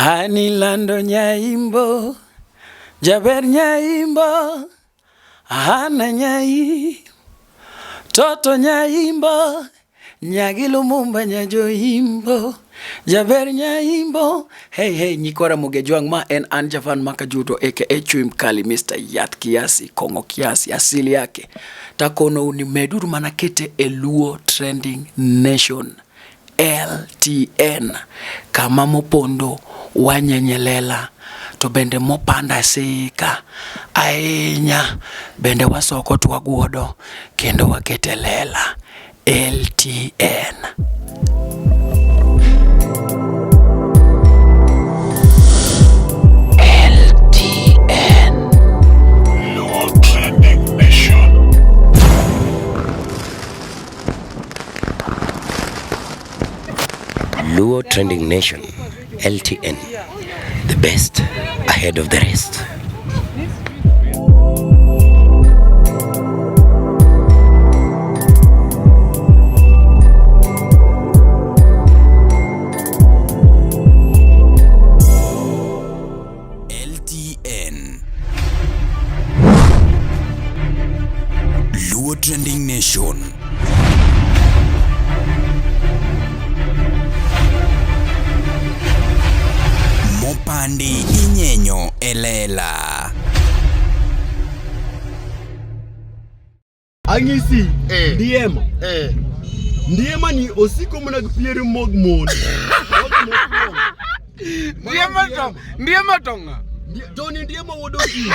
Anilando nyaimbo, jaber nyaimbo, Hana nyai, toto nyaimbo, nyagi Lumumba nyajoimbo, jaber nyaimbo. Hey hey, nyikwa Ramogi Ajwang' ma en an Javan Makajuto aka Chui Mkali, Mr. Yath Kiasi, Kong'o Kiasi, asili yake. Takonou ni meduru mana kete e Luo Trending Nation. LTN kama mopondo wanyenyelela to bende mopanda sika ahinya bende wasoko to waguodo kendo wakete lela LTN. LTN. Luo Trending Nation. Luo Trending Nation, LTN, the best ahead of the rest. LTN Luo Trending Nation. Mopandi inyenyo e lela. Ang'isi Eh. Ndiema. Eh. Ndiema ni osiko mana gi piere mag mon. Ndiema to, ndiema to ng'a? Tony Ndiema wuod Okinyo.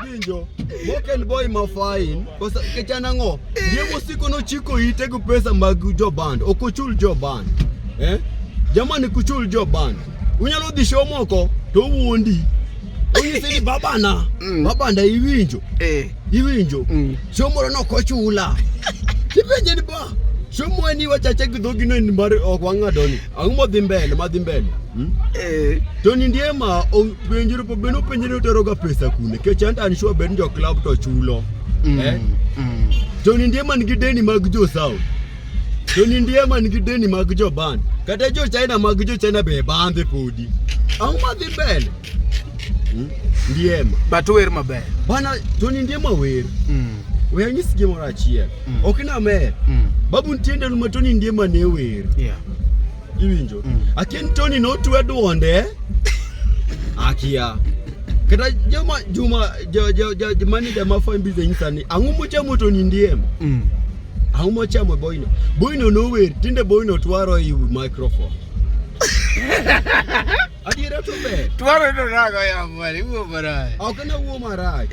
Winjo. Mok en boy ma fine. Kosa nikech an ang'o? Ndiema osiko nochiko ite gi pesa mag joband. Ok ochul joband. Eh? Jamani kuchul joband. Unyalo dhi show moko to owuondi. Onyisi ni babana. Babana iwinjo. Eh. Iwinjo? Show moro no kochula. Kipenje ni ba. Show moro ni wachache gi dhogi no en mar ok wang'ado ni. Ang'o modhi mbele madhi mbele? Hmm? Eh. Tony Ndiema penjiro po bende openje ni oteroga pesa kune. Nikech an to an sure bed ni jo club to chulo. Eh? Tony Ndiema nigi deni mag jo South. Tony Ndiema nigi deni mag jo band. Kata jo China mag jo China be bandhe podi. Ang'o madhi mbele? Hmm? Ndiema. But wer maber. Bana Tony Ndiema wer. We anyisi gimoro achiel. Ok namer. Babu nitie ndalo ma Tony Ndiema ne wer. Yeah. Iwinjo? Akia ni Tony notwe duonde. Akia. Kata joma Juma jo jo jo manager ma Fine Business nyisa ni ang'o mochamo Tony Ndiema? Ang'o mochamo boyno? Boyno nower, tinde boyno twaro i microphone. Adiera to ber. Twaro to nago ya mwari, wuo marach. Ok nawuo marach.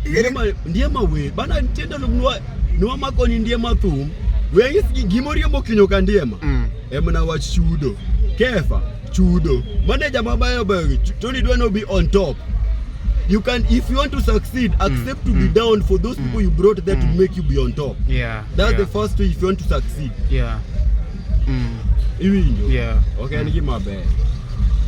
Ndiema Ndiema wer. Bana nitie ndalo nwa nwamako ni Ndiema thum. We anyisgi gimoriembo kinyo ka Ndiema. Emna wach chudo. Kefa chudo. Manager mabayo bayo Tony dwa no be on top. You can if you want to succeed, accept to be down for those people you brought there to make you be on top. Yeah. That's yeah. the first way if you want to succeed. Yeah. Iwinjo? Yeah. Ok en gima ber.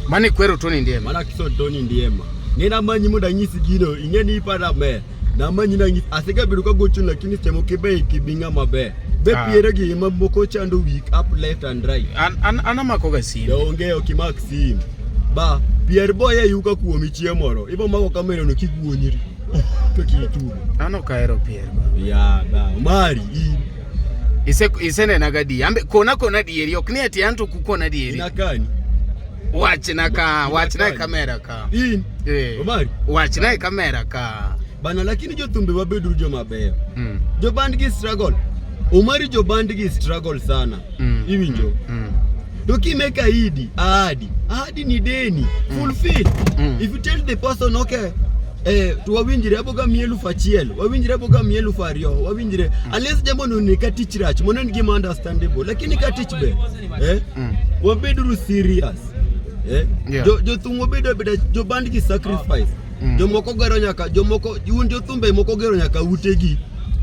Mane kwero Tony Ndiema. Mana kiso Tony Ndiema. Ng'e namanyi mondo anyisi gino, ing'e ni ipara ber. Namanyi nanyisi, asegabedo kagocho lakini seche moko ibe ikibi ng'ama ber. Be Ah. piere gi ema moko chando week up left and right. An an an amako ga simu. Donge ok imak sim. Ba, pier boy e yuka kuomi chieng' moro. Ibo mako kamera no kiguonyri. To kitugo. An ok ahero pier. Ya, ba, mari in. Ise isenena ga di. Ambe kona kona dieri ok ni ati anto kukona dieri. Inakani. Wachna ka, wachna e Inakani. kamera ka. In. Eh. Omari. Wachna e kamera ka. Bana lakini jothumbe wabeduru joma beyo. Joband gi struggle. Omari joband gi struggle sana. Iwinjo? To kimake ahidi, ahadi, ahadi ni deni, fulfill. If you tell the person okay, eh, to wawinjre aboga miyi 1000, wawinjre aboga miyi 2000, wawinjre. Unless jambo no ni ka tich rach, mano en gima understandable. Lakini ka tich ber, eh, wabeduru serious. Eh? Yeah. Jo jothum wabedo abeda joband gi sacrifice. Jomoko gero nyaka jomoko un jothumbe moko gero nyaka utegi.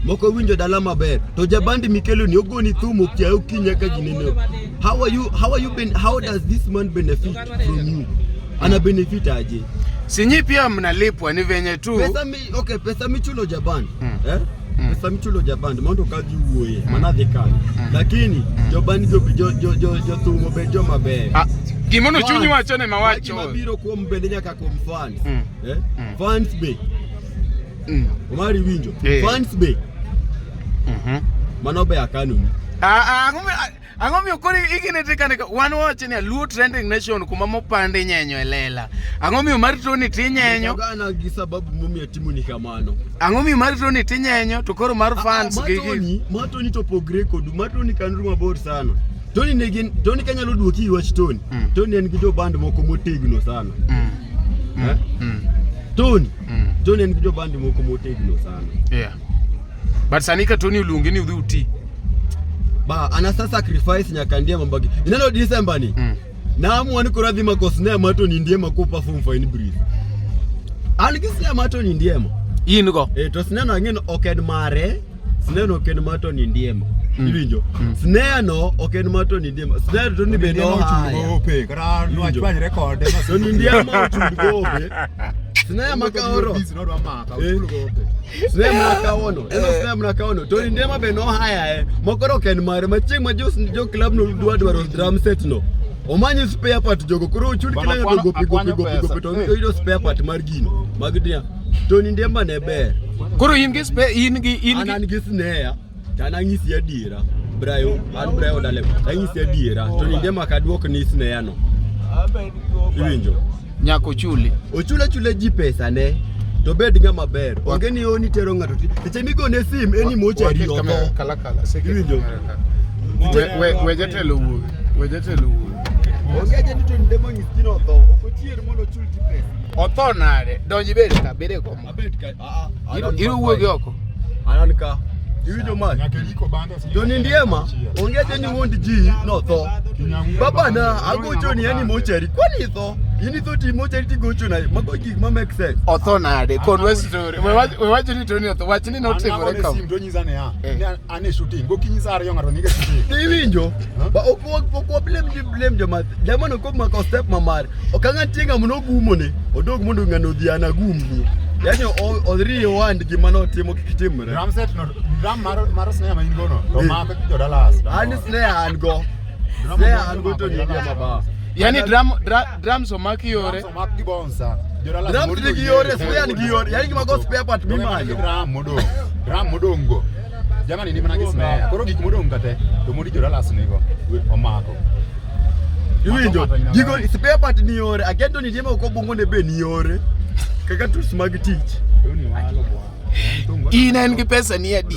Moko winjo dala maber. To jabandi mikelo ni ogoni thum okiayo okinyi nyaka ginene. How are you how are you ben, how does this man benefit from you? Ana benefit aje? Sinyi pia mnalipwa ni venye tu. Pesa mi okay, pesa michulo jaband. Eh? Pesa michulo jaband mondo ka dhi wuoye, mana dhi kanyo. Lakini joband jo jo jo jo jothum obed joma beyo. Ah, Gimono Fans. chunyi wacho ne mawacho. Gima biro kuom bende nyaka kuom fans. Mm. Eh? Fans be. Omari winjo. Eh. Fans be. Mano be akanoni. Ah, ah, ang'o miyo koro igine te kane wan wawacho ni Luo Trending Nation kuma mopande nyenyo e lela. Ang'o miyo mar Tony tinyenyo? Ogana gi sababu momiyo timoni kamano. Ang'o miyo mar Tony tinyenyo to koro mar fans Ah, gi Tony, ma Tony to pogre kodu. Ma Tony kanru mabor sana. Tony ne gin Tony kanyalo duoki i wach Tony. Tony en gi joband moko motegno sana. Eh? Tony. Tony en gi joband moko motegno sana. Yeah. But sani ka Tony oluongi ni udhi uti. Ba anasa sacrifice nyaka ndiema mbagi. Ineno December ni. Naamua ni koro adhi mako snare ma Tony Ndiema ko perform Fine Breeze. An gi snare ma Tony Ndiema. In go. Eh, to snare no ang'e ni ok en mare. Snare no ok en mar Tony Ndiema. Iwinjo? Snare no ok en mar Tony Ndiema. Snare Tony be Ndiema nohaya. ochul gope, kata nwachwanyre kode. ma Tony Ndiema ochul gope. Snare makaoro. Busy nodwa maka, Eh. ochul gope. Snare mnakawono. Eno snare mnakawono. Tony Ndiema be nohaya eh. Mokoro ok en mare. Ma chieng' ma jo club no dwa dwaro drum set no. Omanyo spare part jogo koro ochul Bana, kila ng'ato gope gope akwanyo gope pesa. gope to oyudo spare part mar gino. Mag dia. Tony Ndiema ne ber. Koro in gi spe in gi in An gi an gi snare to an ang'isi adiera. Brayo, an Brayo Dalem. Ang'isi adiera. Tony Ndiema kaduok ni snare no. Iwinjo? nyako chuli. Ochula chula ji pesa ne. To bed ng'ama ber. Onge ni oni tero ng'ato. Seche migone sim eni mochari otho. Kala kala. Seke. Iwinjo? We jatelo wuogi. We jatelo wuogi. Onge jeni Tony Ndiema ng'is ji notho. Ok ochier mondo ochul ji pesa. Otho nade? Donji bed ka, bed e kom. Abet ka. Ah, ah, an Iro wuogi oko. An ka. Iwinjo ma? Nyaka iriko bando sijui Tony Ndiema onge jeni wuond ji notho. Baba na agocho ni yani mochari. Kwani itho? In itho ti mochari tigocho na. Mago gik ma make sense. Otho nade? Kon we story. We wach ni Tony otho. Wach ni An notimore nagone kam. sim to onyisa niya, Eh. ni an e shooting. Gokinyi sa ariyo ng'ato niga shooting. Iwinjo? Ba ok ok wa blame ji blame joma jamano ko mako step mamar. Ok ang' nitie ng'ama nogumone. Odog mondo ng'ano odhi an agumni. Yani oriwand gima notimo kik timre. Drum set no, drum mar snare ma in go no, to Eh. mako jo Dallas. An snare an go. Snare an go to Ndiema ba. Yani drums omaki yore. Drums omak gi bonsa. Jo Dallas Drums moriwo nigi yore, yore. snare nigi yore. Yani gima go spare part Donge mana gi mimanyo. drum modong'. Drum modong' go. Jamani ni mana gi snare. Koro gik modong' ka te, to modi jo Dallas nigo. Omako. Iwinjo? Gigo spare part ni yore. Akia to Ndiema ok obongo ne be ni yore. Kaka tools mag tich. Tony walo bwana. In en gi pesa ni adi?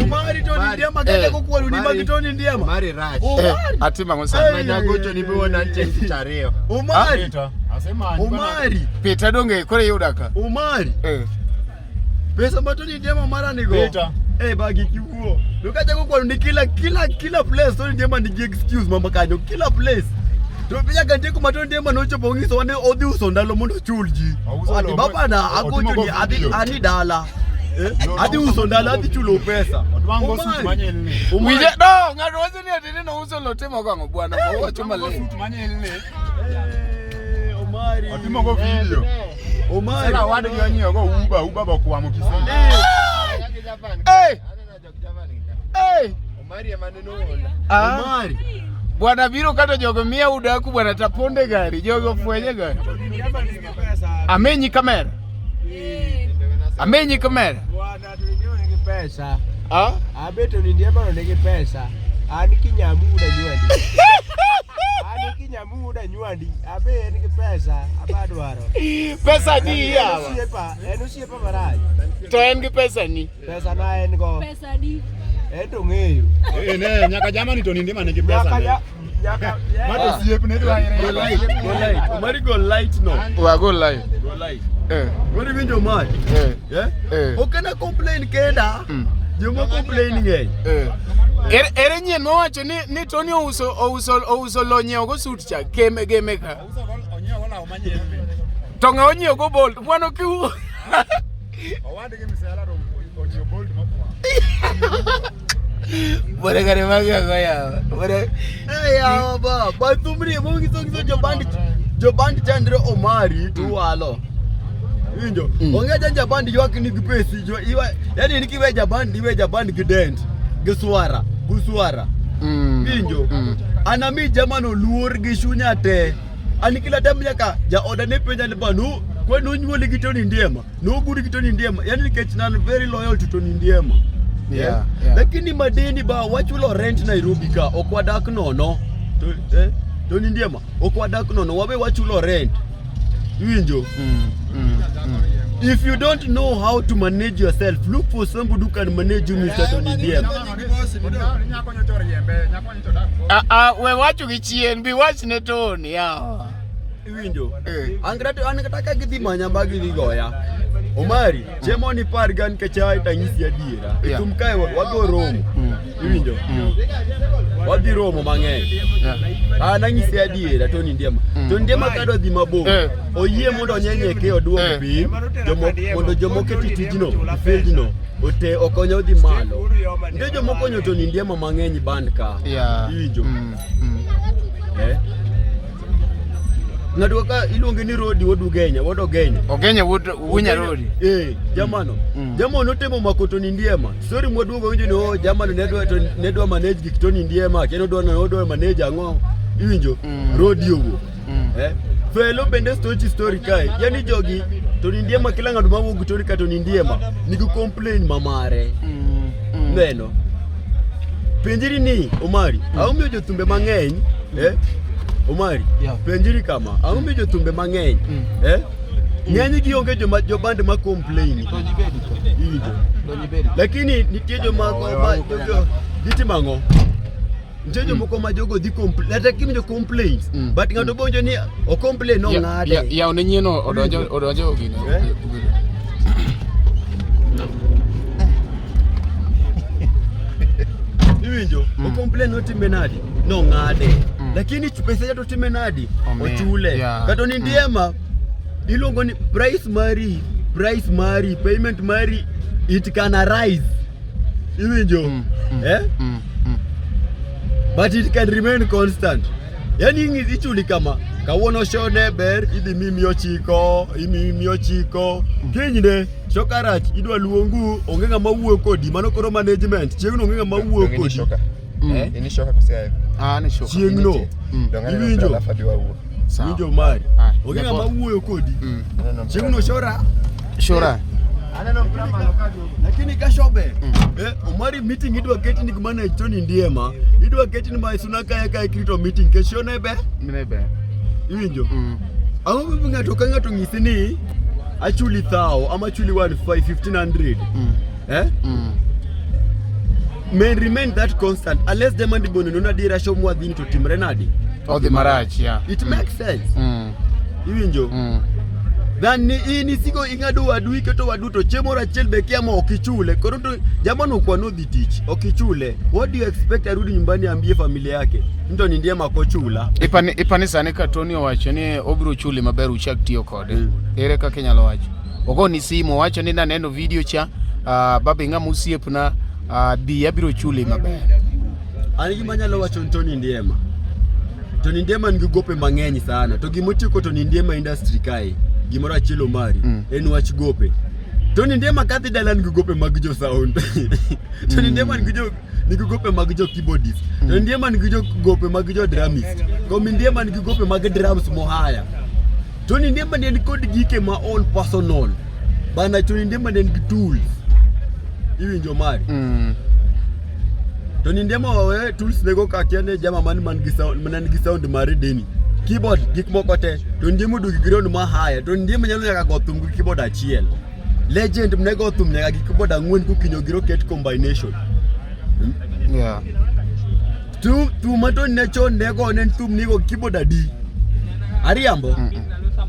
Omari Tony Ndiema kata kokwalo ni mag Tony Ndiema. Mari rach. Omari. Atimo ang'o sani? Hey. Nagocho ni miwona chieng' tich ariyo. Omari. Peter, asemanyi bana. Omari. Peter donge koro iyuda ka. Omari. Eh. Pesa ma Tony Ndiema mara nigo. Peter. Eh, bagi kiwuo. To kachako kwalo ni kila place Tony Ndiema nigi excuse mama kanyo kila place. To nyaka nitie kuma Tony Ndiema nochopo ong'isowa ni odhi uso ndalo mondo ochul ji. Ouso Ati lo, baba na otimo agocho go ni adhi video. ani dala. Eh, adhi uso ndalo adhi chulo pesa. Odwang'o suit Omari. manyilni. Omari. Winje no ng'ato wacho ni ati ni nouso lo timo gang'o bwana ma wacho Odwang'o maler. suit manyilni. Eh, Omari. Otimo go video. Omari. Sela wadgi onyiewo go Uber, Uber bokwamo Kisii. Hey! Hey! Omari ema nene oola. Ah. Omari. Bwana biro kata jogo miya udaku bwana taponde gari jogo fwenye gari. Amenyi kamera. Amenyi kamera. Bwana to Ndiema nigi pesa. Ah? Abe to Ndiema no nigi pesa. An kinyamuda nywandi. An kinyamuda nywandi. Abe en gi pesa abadwaro. Pesa di yawa. Osiepa, en osiepa marach. To en gi pesa ni. Pesa na en go. Pesa di. En to ng'eyo. Eh, ne, nyaka jamani to Ndiema nigi pesa Nyaka ne. ja nyaka Ma to osiepne dwa Go light, go light. Omari go light no. Wago live. Go light. Eh. Koro iwinjo Omari? Eh. Eh? Eh. Ok ana complain kenda. Joma complain ng'eny. Eh. Ere nyien mowacho ni Tony ouso lo nyiewo go suit cha keme geme ka. Onyiewo law manyilni. To ng'a onyiewo go bolt bwana kiu. Owadgi misela to onyiewo bolt mokwamo. Bwana kare magi ang'o yawa. Bwana Eh, yawa ba. Ba thumri mongiso ngiso joband joband chandre Omari to walo. Iwinjo? Onge ja jaband ywak ni gi pesi jo iwa yani in kiwe jaband iwe jaband gi dent gi swara, gi swara. Iwinjo? Anami jamano luor gi chunya te. An kila time nyaka jaoda ne penja ni ba no kwe nonyuoli gi Tony Ndiema, noguri gi Tony Ndiema. Yani nikech nan very loyal to Tony Ndiema. Yeah. Lakini madeni ba wachulo rent Nairobi ka ok wadak nono. To, Tony Ndiema ok wadak nono, wabe wachulo rent. Iwinjo? If you don't know how to manage yourself, look for somebody who can manage you, Mr. Tony Ndiema. Ah, ah, we wacho gi chien bi wach ne Tony yawa. Iwinjo? An kata ka gidhi manya ma gidhi goya. Omari, chiemo ni par ga nikech ae tanyisi adiera. E Yeah. thum kae wadhi romo. Iwinjo? Wadhi romo mang'eny. An anyisi adiera Tony Ndiema. Tony Ndiema kadwa dhi mabor, oyie mondo onyenyeke oduok piny, mondo jomoko eti tijno, e field no, ote okonye odhi malo. Nitie joma okonyo Tony Ndiema mang'eny band ka. Iwinjo? Ng'ato kaka iluonge ni Rodi wuod Ugenya, wuod Ogenya. Ogenya wuod Wunya Rodi. Jamano. Jamano notemo mako Tony Ndiema. Story mwaduogo winjo ni oh jamano ne dwa manage gik Tony Ndiema, kendo odwa manage ang'o. Iwinjo? Rodi owuok. Felo bende story kae. Yani jogi Tony Ndiema kila ng'ato mawuok Tony ka Tony Ndiema nigi complain mamare. Neno. Penjiri ni Omari, ang'o miyo jothumbe mang'eny Omari, penjiri kama, ang'o miyo jothumbe mang'eny ng'eny gi onge joma joband ma complain. Iwinjo? Lakini nitie joma gitimo ang'o? Nitie jomoko ma jogo dhi complain, kata kiwinjo complaints, but ng'ato bonjo ni o complain no ng'ade. Yaw ne nyien odonjo gino. Iwinjo? O complain notime nadi? Nong'ade. Lakini pesa cha to time nadi? Ochule. Kata ni Ndiema iluongo ni price mari, payment mari, it can arise. Iwinjo? But it can remain constant. Yani ichuli kama kawuono shone ber idhi mimi ochiko, imi ochiko. Kinyne show karach idwa luongu onge ng'ama wuoyo kodi, mano koro management. Chieng'no onge ng'ama wuoyo kodi. Ini shoka kose Ah, ni shoka. Chieng'no. Iwinjo? Iwinjo mari. Onge ng'ama wuoyo kodi. Chieng'no shora. Shora. Lakini ka shobe Omari meeting idwa keti ni manage Tony Ndiema, idwa keti ni Maisuna kae kae krito meeting ke shone be? Mine be. Iwinjo? Ang'o momiyo ng'ato ka ng'ato ng'isi ni achuli thao ama achuli 1500. May remain that constant unless demand bono nono adiera show mwadhini to timre nadi? Odhi marach, yeah. It makes sense. Iwinjo? Than ni in isiko ing'ado wadu iketo wadu to chiemo moro achiel be kia ma ok ichule. Koro to jamano kwa nodhi tich, ok ichule. What do you expect arudi nyumbani ambie familia yake? Mto ni Ndiema ok ochula. Ipani sani ka Tony owacho ni obiro chuli maber uchak tiyo kode. Ere kaka inyalo wacho? Ogoni simu owacho ni naneno video cha, baba ing'ama osiepna, bi abiro chuli maber. An gima anyalo wacho ni Tony Ndiema. Tony Ndiema nigi gope mang'eny sana. To gimotieko Tony Ndiema industry kae, gimoro achiel Omari, en wach gope. Tony Ndiema kadhi dala nigi gope mag jo sound. Tony Ndiema nigi gope mag jo keyboardist. Tony Ndiema nigi gope mag jo drummist. Komi Ndiema nigi gope mag drums mohaya. Tony Ndiema ne en kod gike ma all personal. Bana Tony Ndiema ne en gi tools. Iwinjo Omari? Tony Ndiema wawe tools nego ka kia ne jama man gi sound, man gi sound mare deni. Keyboard gik moko te. Tony Ndiema oduogo gi ground ma high. Tony Ndiema nyalo nyaka go thum gi keyboard achiel. Legend ne go thum nyaka gi keyboard ang'wen kokinyo gi rocket combination. Thum ma Tony ne chon ne go ne en thum nigo keyboard adi? Ariambo?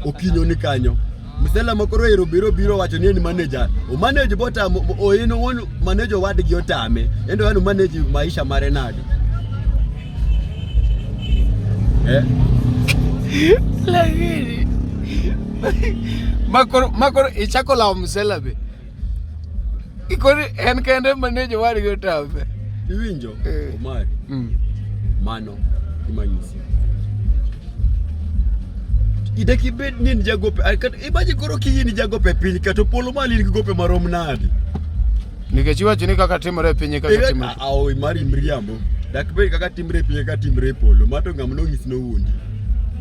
Okinyo ni kanyo. Msela mokoro ero biro wacho ni en manager. O manage botamo, o en owuon manage owadgi otame. Endo en manage maisha mare nade? Lakini makoro ichako lawo msela be. Ikoni en kende manage owadgi otame. Iwinjo? Omari. Mano gima nyisi. Idek ibed ni in jagope, imagine koro ki in jagope piny ka to polo malo in gi gope marom nade? Nikech iwacho ni kaka timore e piny kaka timore. Ao mari mriambo. Dak bed kaka timre e piny kaka timre e polo. Ma to ng'ama nonyisi nowuondi.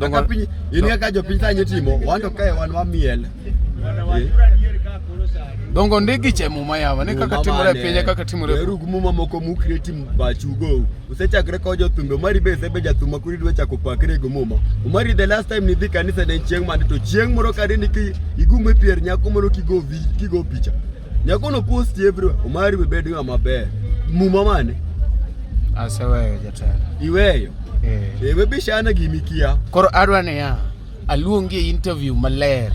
Kaka piny, in kaka jopiny sani timo, wan to kae wan wamiel. Eh. Dongo ndiki che muma yawa ni kaka timore e piny e kaka timore e polo. Weuru gi muma moko mukreti bachugo. Usechakre ko jothumbe. Omari be isebe jathum ma koro idwa chako pakre go muma. Omari the last time nidhi kanisa ne en chieng' mane to chieng' moro kane ni ki igumo e pier nyako moro kigo vi kigo picha. Nyako no post everywhere. Omari be bed ng'ama ber. Muma mane? Aseweyo jatelo. Iweyo. Eh. Eh, we bishana gimikia. Koro adwa niya, aluongi e interview maler.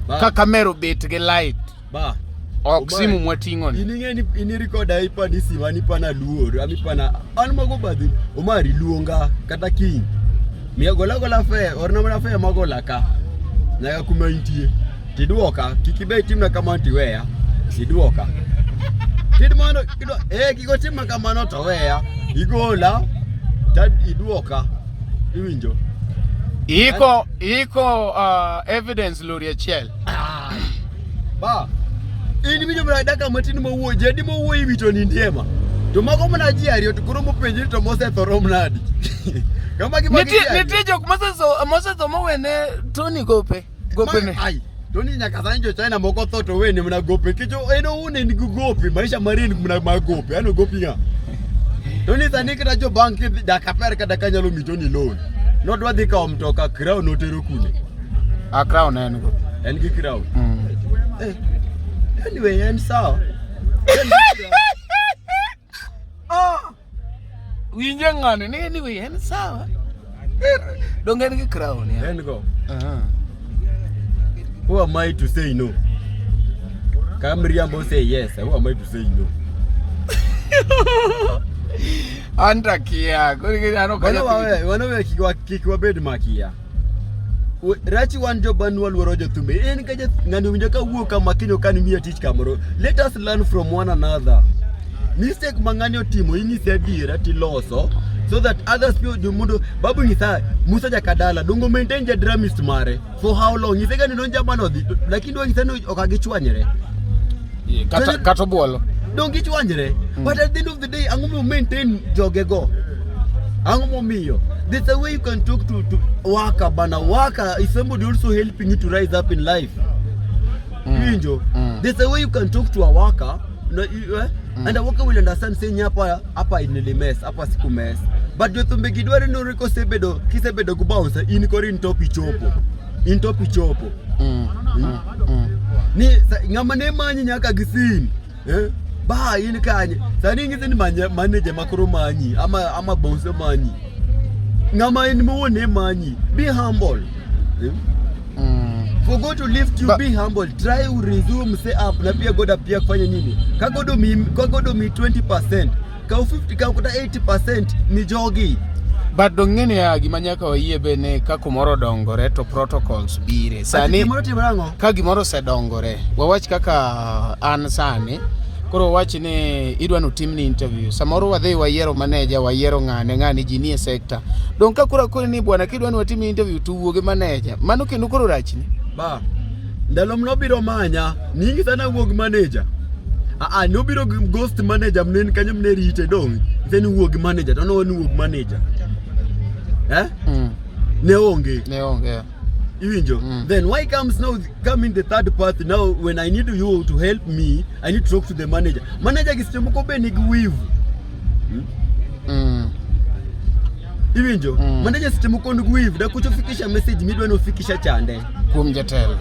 Ba. Ka kamera obet gi light. Ba. Ok Omari, simu mwating'o ni. In ing'e ni in irikoda ipani sima ni pana luor, ami pana an mago badhi. Omari luonga kata kiny. Miya gola gola fe, orna mana fe magola ka. Nyaka kuma intie. Tiduoka, kik ibe itimna kamano tiweya. Iduoka. Kidmano, kidwa, eh kik otimna kamano to weya. Igola, ta iduoka. Iwinjo? Iko iko evidence lori achiel. Ba. In iwinjo mana dakika matin mowuoyo, jadi mowuoyo iwito ni ndiema. To mago mana ji ariyo to koro mopenjri to mosetho rom nadi? Kama gima Nitie nitie jok mosetho mosetho mowene Tony gope. Gope ne. Ai, Tony nyaka sani jo China moko tho to wene mana gope. Kicho en owuon en gi gope, maisha mare en mana mag gope. Ano gopi ng'a? Tony sani kata jo bank dakika apar kata ka nyalo mi Tony loan. Nodwa dhi kawo mtoka Crown notero kune. A crown en go. En gi Crown. Eh, anyway, en sawa. En gi Crown. Winje ng'ani ni anyway en sawa. Donge en gi crown ya. En go. Who am I to say no? Ka mriambo say yes, who am I to say no? An to akia. Koro ing'e ni an ok Mano anyal wawe, mano we kik wa- kik wabed makia. Rachi wan joban waluoro jothumbe. En ka ng'ani winjo ka wuok kama kiny ok an miya tich kamoro. Let us learn from one another. Mistake ma ng'ani otimo inyise adiera tiloso so that others people jo mondo babu nyisa Musa Jakadala dongo maintain ja drummist mare for how long nyise ga ni donja mano dhi lakini dwa nyise ni ok agichwanyre Kata kata obuolo. Dong gichwanyre. But at the end of the day, ang'o momiyo maintain jogego? Ang'o momiyo? There's a way you can talk to worker bana. Worker is somebody also helping you to rise up in life. Iwinjo? There's a way you can talk to a worker no, you, eh? And a worker will understand saying hapa hapa nilimess, hapa siku mess. But jothumbe gi dwaro ni oriko sebedo kisebedo gi bouncer in koro in top ichopo. In top ichopo. Ni ng'ama ne manyi nyaka gi sim. Eh? Ba in kanye? Sani ing'ise ni manye manager ma koro manyi ama bouncer manyi. Ng'ama en mowuon ne manyi. Be humble. Eh? For God to lift you, be humble. Try to resume, say up na pia God pia kufanya nini? Ka God mi ka God mi 20%, ka 50 ka kata 80% ni jogi. But dong ng'e niya gima nyaka wayie be ni ka kumoro odongore to protocols bire. Sani Gimoro timore ang'o? ka gimoro osedongore, wawach kaka an sani, koro wawach ni idwa ni otimni interview. Samoro wadhi wayiero manager, wayiero ng'ane, ng'ane ji nie sector. Dong ka koro akoni ni bwana kidwa ni watimni interview to wuo gi manager. Mano kendo koro rachni. Ba. Ndalo mnobiro manya, ning'isa nawuog manager. Aa, nobiro gi ghost manager mnen kanyo mne rite dong. Ng'ise ni wuog manager, to nowe ni wuog manager. Eh? Ne onge. Ne onge. Iwinjo? Then why comes now come in the third party now when I need you to help me, I need to talk to the manager. Manager gi seche moko be nigi wivu. Iwinjo? Manager seche moko nigi wivu, dakucho fikisha message midwa ni ofikisha chande. Kuom jatelo.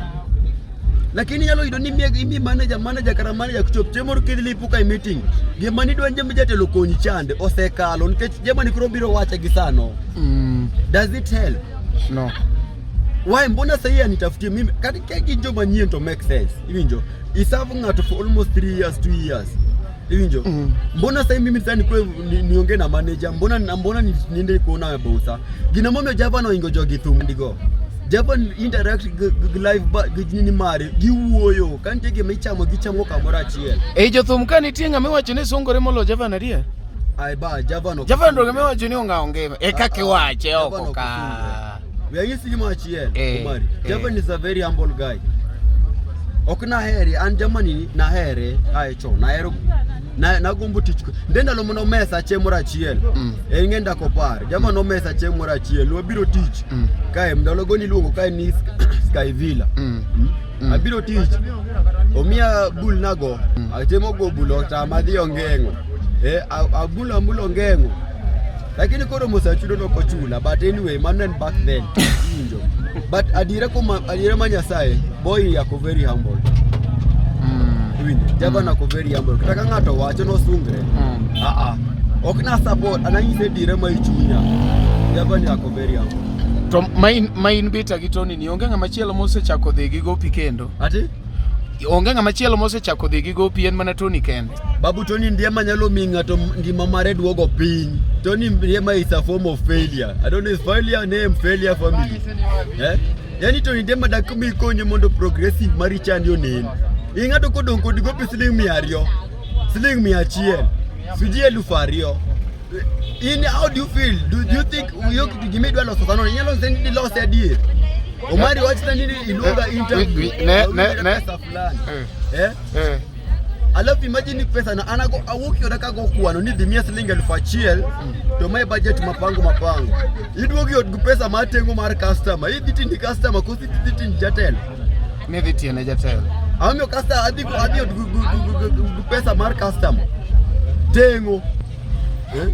Lakini inyalo yudo ni imi manager manager kara manager kuchop chieng' moro kidhi lipo ka e meeting. Gima nidwa ni jatelo konyi chande osekalo nikech jamani koro biro wache gi sano. Does it help? No. Why mbona sahi anitafutie mimi kata ka gin joma nyien to make sense. Iwinjo? Iserve ng'ato for almost 3 years, 2 years. Iwinjo? Mbona sahi mimi sasa nikwe niongee na manager, mbona mbona niende kuona bosa? Gino momiyo Java noingo jogi thum ndigo. Java interact gi live gi nini mare, giwuoyo, ka nitie gima ichamo gichamo kamoro achiel. Ei jothum ka nitie ng'ama iwacho ni sungore moloyo Javan adier? Ai ba Java no. Javan to gima iwacho ni ong'awo ngima. E kaka iwache Javan oko ok ka. osungre. We anyisi gima achiel, Omari. Javan is a very humble guy. Ok nahere, an Germany nahere ae chon, nahero Na nagombo tich nde ndalo mane omesa chieng' moro achiel. En ng'e ndako par. Jama nomesa chieng' moro achiel. Wabiro tich. Kae ndalogo niluongo kae ni Sky Villa. Abiro tich. Omiya bul nago. Atemo go bul otama adhi ongeng'o. Eh, abulo amulo ongeng'o. Lakini koro Musachudo nok ochula. But anyway, mano en back then. Iwinjo. But adiera kuma adiera ma Nyasaye, boy yako very humble. Iwinjo. Jabana ako very humble. Kata ka ng'ato wacho nosungre. Ah ah. Ok na support, ananyise adiera ma ichunya. Jabani ako very humble. To main main bita gi Tony ni onge ng'ama chielo mosechako dhi gi gopi kendo. Ati? Onge ng'ama chielo mosechako dhi gi gopi en mana Tony kende. Babu Tony Ndiema nyalo mi ng'ato ngima mare duogo piny. Tony Ndiema is a form of failure. I don't know is failure name failure family. Eh? Yani Tony Ndiema dak mi konyi mondo progressive mari chandi onen. Ing'ato kodong' kodi gopi siling 200, siling 100, siji 2000. In how do you feel? Do you think yo kitu gima idwa loso sano inyalo loso ni lose adier? Omari wachna ni iluonga interview. Ne. Pesa fulani. Eh. Eh? Eh. Alafu imagine pesa na anago awuok yoda kago kwano ni dhi miya siling 1000 to mae budget mapango mapango. Iduogo e ot gi pesa mar tengo mar customer. Idhi tindi customer koso idhi tindi jatelo. Ni dhi tiyo ne jatelo. Amiyo customer adhi adhi ot gi pesa mar customer. Tengo. Eh?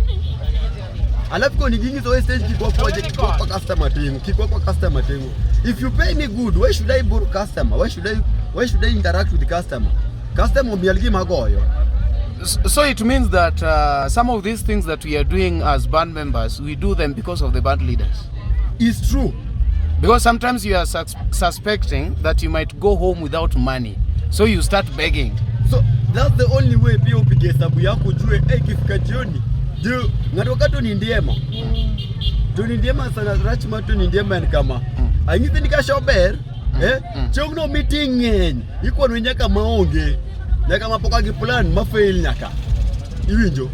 Alafu koni ginyiso e stage kik wakwa kik wakwa customer tengo, kik wakwa customer tengo. If you pay me good, why should I borrow customer? Why should I interact with the customer? Customer omiel gima goyo. So it means that some of these things that we are doing as band members, we do them because of the band leaders. It's true. Because sometimes you are suspecting that you might go home without money. So you start begging. So that's the only way pia upige hesabu yako ujue, hey, ikifika jioni juu ng'ato ka Tony Ndiema. Tony Ndiema sana rach mar Tony Ndiema en kama. Anyise ni ka show ber, eh, chieng'no meeting ng'eny, ikwano nyaka maonge, nyaka mapok gi plan ma fail nyaka. Iwinjo?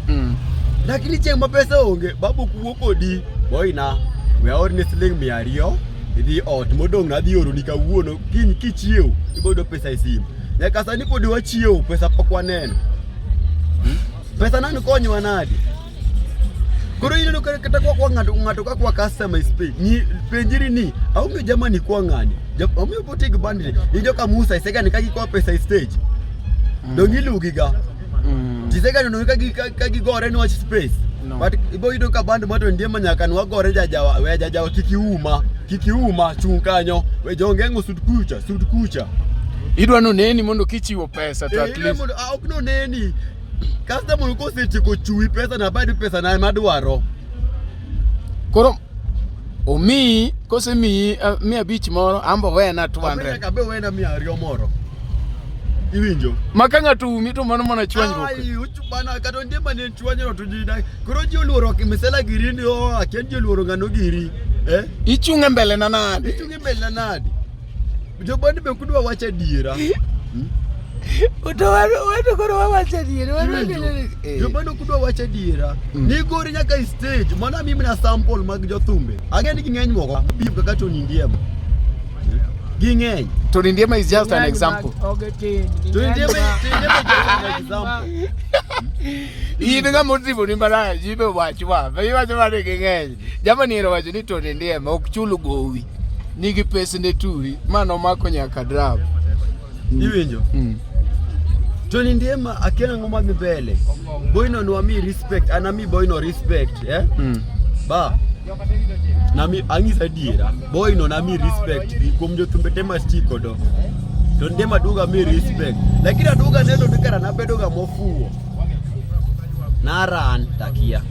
Lakini chieng' ma pesa onge, babu ok wuo kodi, boyna, we aorni siling 200, idhi ot modong' nadhi oroni kawuono, kiny kichiew, ibiro yudo pesa e simu. Nyaka sani pod wachiew, pesa pok waneno. Pesa nani konyowa nade? Koro ineno kata kwa kwa ng'ato ng'ato ka kwa customer is pay. Ni penjiri ni, aomiyo jamani kwa ng'ani. Aomiyo potig band ni. Injo ka Musa isega ni ka gikwa pesa e stage. Dong ilugi ga. Tisega neno ka gigore niwach space. No. But ibo yudo ka band ma to Ndiema nyaka nwagore jajawa, we jajawa kik iuma, kik iuma, chung' kanyo. We jongeng'o sud kucha, sud kucha. Idwa noneni mondo kichiwo pesa to Eh, at idwa least mondo ah, ok noneni. Customer kosetieko chui pesa na badi pesa na madwaro. Koro omiyi kosemiyi 500 moro ambo wena 200. Nyaka be wena 200 moro. Iwinjo? Ma ka ng'ato umi to mano mana chwanyruok. Ai, bana kata Ndiema ne chwanyruok to ji dak. Koro ji oluoro misela giri ni o akia ji oluoro ng'ano giri. Eh? Ichung' e mbele na nade? Ichung' e mbele na nade? Jobandi be kudwa wacho adiera. To wato koro wawacho adier. Iwinjo? Jobandi kudwa wacho adiera. Nigori nyaka e stage. Mana mimi na sample mag jothumbe. Ang'e ni ging'eny moko. Piem kaka Tony Ndiema. Ging'eny. Tony Ndiema is just an example. Tony Ndiema Tony Ndiema is just an example. In ng'ama otimo ni marach, ibe wach wa. Be iwacho mana ni ging'eny. Jamani ero wacho ni Tony Ndiema ok chul gowi. Nigi pesne turi. Ma nomako nyaka drab. Iwinjo? Tony Ndiema akia ang'o madhi mbele. Boyno nwami respect, an ami boyno respect, eh? Ba. Nami ang'isa adiera. Boyno nami respect gi kuom jothumbe te masti kodo. Tony Ndiema duogo ami respect. Lakini aduogo aneno ni kara nabedo ga mofuwo. Naran takia.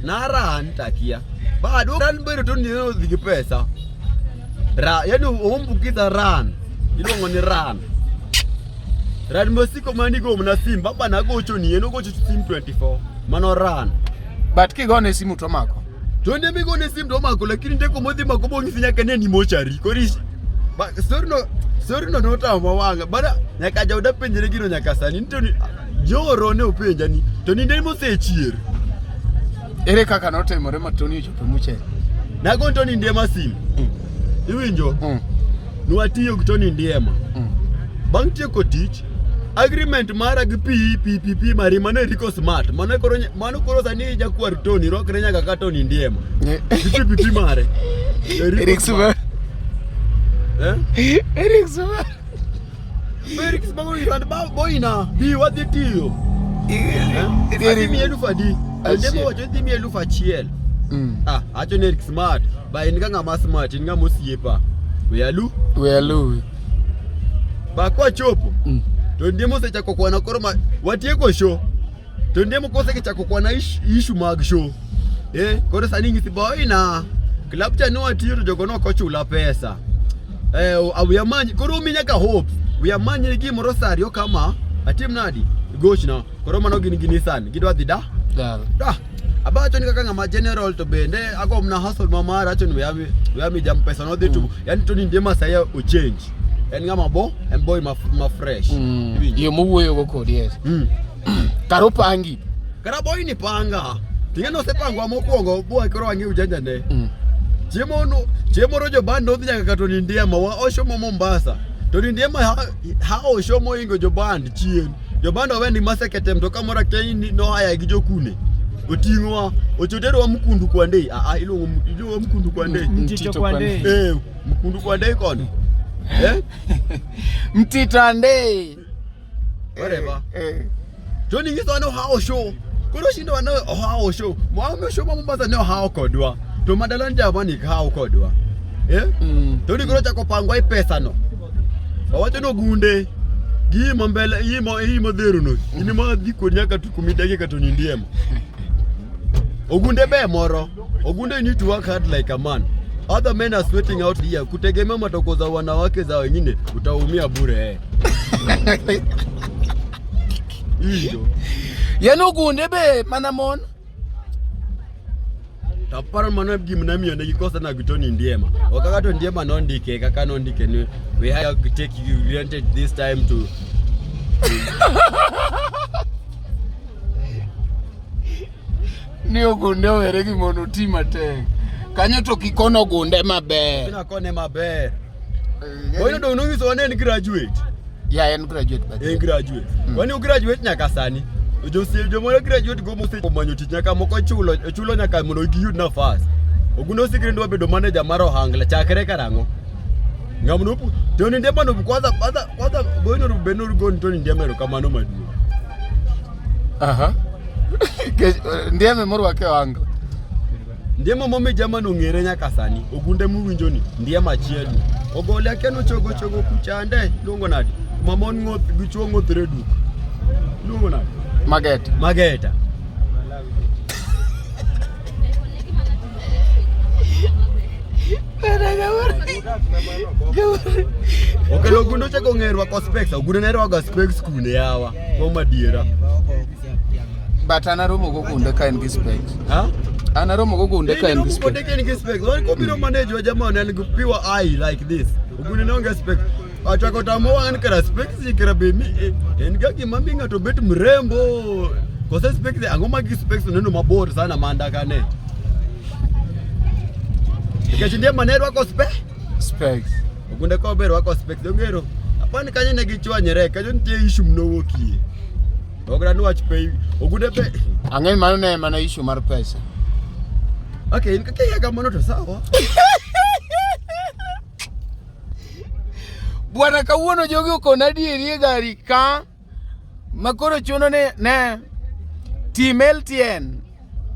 Naran takia. Ba aduogo ran bedo Tony Ndiema odhi gi pesa. Ra, yani oombukiza ran. Iluongo ni ran. Ran masiko manigo mana sim. Baba nagocho ni en ogocho sim 24. Mano ran. But kigone simu to mako. To ne migone sim to mako lakini ndeko modhi mako bong'isi nyaka ne ni mochari. Koro ba story no notamo wang'a. Bana nyaka jaoda penjre gino nyaka sani. Ni to ni joro ne openja ni to ni ne mosechier. Ere kaka notimore ma Tony ochopo e muchele? Nago Tony Ndiema sim. Iwinjo? Nwatiyo gi Tony Ndiema. Bang' tieko tich, Agreement mara gi PPP mari mano Eriko Smart. Mano koro mano koro sani jakwar Tony rwakre nyaka ka Tony Ndiema. Gi PPP mare. Eric Smart. Eh? Eric Smart. Eric Smart irand ba boina bi wadhi tiyo. Eh? Adhi miyi eluf adi? Ndiema wacho dhi miyi 1000. Ah, acho ni Eric Smart. Ba in ga ng'ama smart, in ng'ama osiepa. We alu. We aluwi. Ba kwachopo to Ndiema osechako kwana koro ma watieko show. To Ndiema kosechako kwana issue mag show. Eh, koro sani ng'isi boyna. Club cha ne watiyo to jogo nok ochula pesa. Eh, wiya manyi koro umi nyaka hope. Wiya manyi gimoro saa ariyo kama atim nadi? Gochna. Koro mano gin gi Nissan. Gidwa dhi da? Dala. Da. Abacho ni kaka ng'ama general to bende ago mna hustle ma mara acho ni weya mi jam pesa nodhi to yani to ni Ndiema saya o change. En ng'ama bo, en boy ma fresh. Iwinjo? Yo mowuoyogo kodi yes. Kar opangi. Kara boy ni panga. Ting'e nosepangwa mokwongo bwa koro wang'e ujanja ne. Chiemo no chiemo ro joband nodhi nyaka ka Tony Ndiema wa oshomo Mombasa. Tony Ndiema ha oshomo ingo joband chien. Joband owe ni masekete mtoka moro akia ni nohaya gi jokune. Oting'wa ochoterwa Mkundu Kwandei. Ah ah iluongo Mkundu Kwandei. Mtito Kwandei. Eh, Mkundu Kwandei kono. Eh? Mtito Andei. Whatever. Eh. Tony nyiso ni ohawo show. Koro shindo wane ohawo show. Mwame show ma Mombasa ne ohawo kodwa. To madala jamani hawo kodwa. Eh? Tony koro chako pangwa i pesa no. Owacho ni ogunde gimo mbele imo imo dhero no. In ma dhi kod nyaka tu kumidagi ka Tony Ndiema. Ogunde be moro. Ogunde you need to work hard like a man. Other men are sweating out here. Kutegemea matoko za wanawake za wengine utaumia bure eh. Hiyo. Yani ogunde be mana mon. Taparo mano gima namiyo ne gikosa na gi Tony Ndiema. Ok kaka Tony Ndiema nondike kaka nondike ni we have to take you granted this time to Ni ogunde owere gi mon oti matek. Kanyo to kikono ogunde maber. Kina kone maber. Boyno dong nonyisowa ni en graduate. Ya en graduate by the En way. graduate. Kwani o graduate nyaka sani. Jomoro graduate go mose omanyo tich nyaka moko chulo nyaka mondo giyud nafas. Ogundo osikre dwa bedo manager mar Ohangla chakre karang'o? Ng'ama nopu Tony Ndiema no kwanza boyno bed nogon Tony Ndiema erokamano maduong'. Aha. Ndieme morwake ohangla. Ndiema momi jama no ng'ere nyaka sani. Ogunde muwinjo ni Ndiema achiel ni. Ogole akia nochogo chogo kuchande iluongo nade? Kuma mon ng'oth gi chuo ng'othre duk. Iluongo nade? Mageta. Mageta. Okelo ogunde ochako ng'e rwako specs. Ogunde ne rwako specs kune yawa. Kuom adiera. But an aromo gogunde ka en gi specs. Ha? An aromo gogunde ka en gi Kode specs. ka en gi specs. Wan kobiro manage wa jamaa ne en gi pure eye like this. Ogunde ne onge specs. Achako tamo wang' kara specs ni kara be mi en ga gima mi ng'ato bet mrembo. Kose specs ang'o ma gi specs neno mabor sana manda kane. Nikech Ndiema ne rwako specs. Specs. Ogunde ko be rwako specs ongero. Apani kanyo ne gichwanyore, kanyo nitie issue mnowuokie. Ok dwa wach pay. Ogunde be Ang'e ni mano ne mana issue mar pesa. Okay, in kaka iya kamano to sawa. Bwana kawuono jogi okona adieri e gari ka makoro chuno ni ne team LTN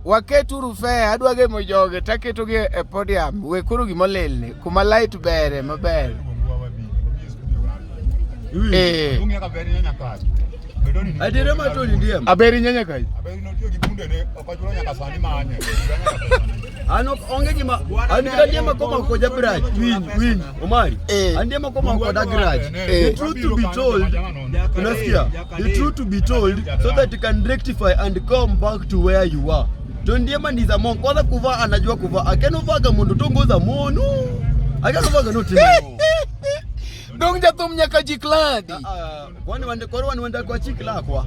waketuru fair adwa gemo jogi taketogi e podium we koro gimolilni kuma light bere maber eh Adiera ma Tony Ndiema. aberi nyanya kai Aberi notiyo gi bundene ok ochulo nyaka sani manye. An ok onge gima an gi Ndiema komako koda grudge. Winj, winj, Omari. Eh. An Ndiema komako koda grudge. Eh. The truth to be told, unasikia? The truth to be told so that you can rectify and come back to where you are. To Ndiema ni za monk. Kwanza kuvaa anajua kuvaa. Akenovaga mondo tongoza mono. Akenovaga no timo. Dong jathum nyaka jik ladi. Ah, kwani wande koro wan wanda kwa chik lakwa.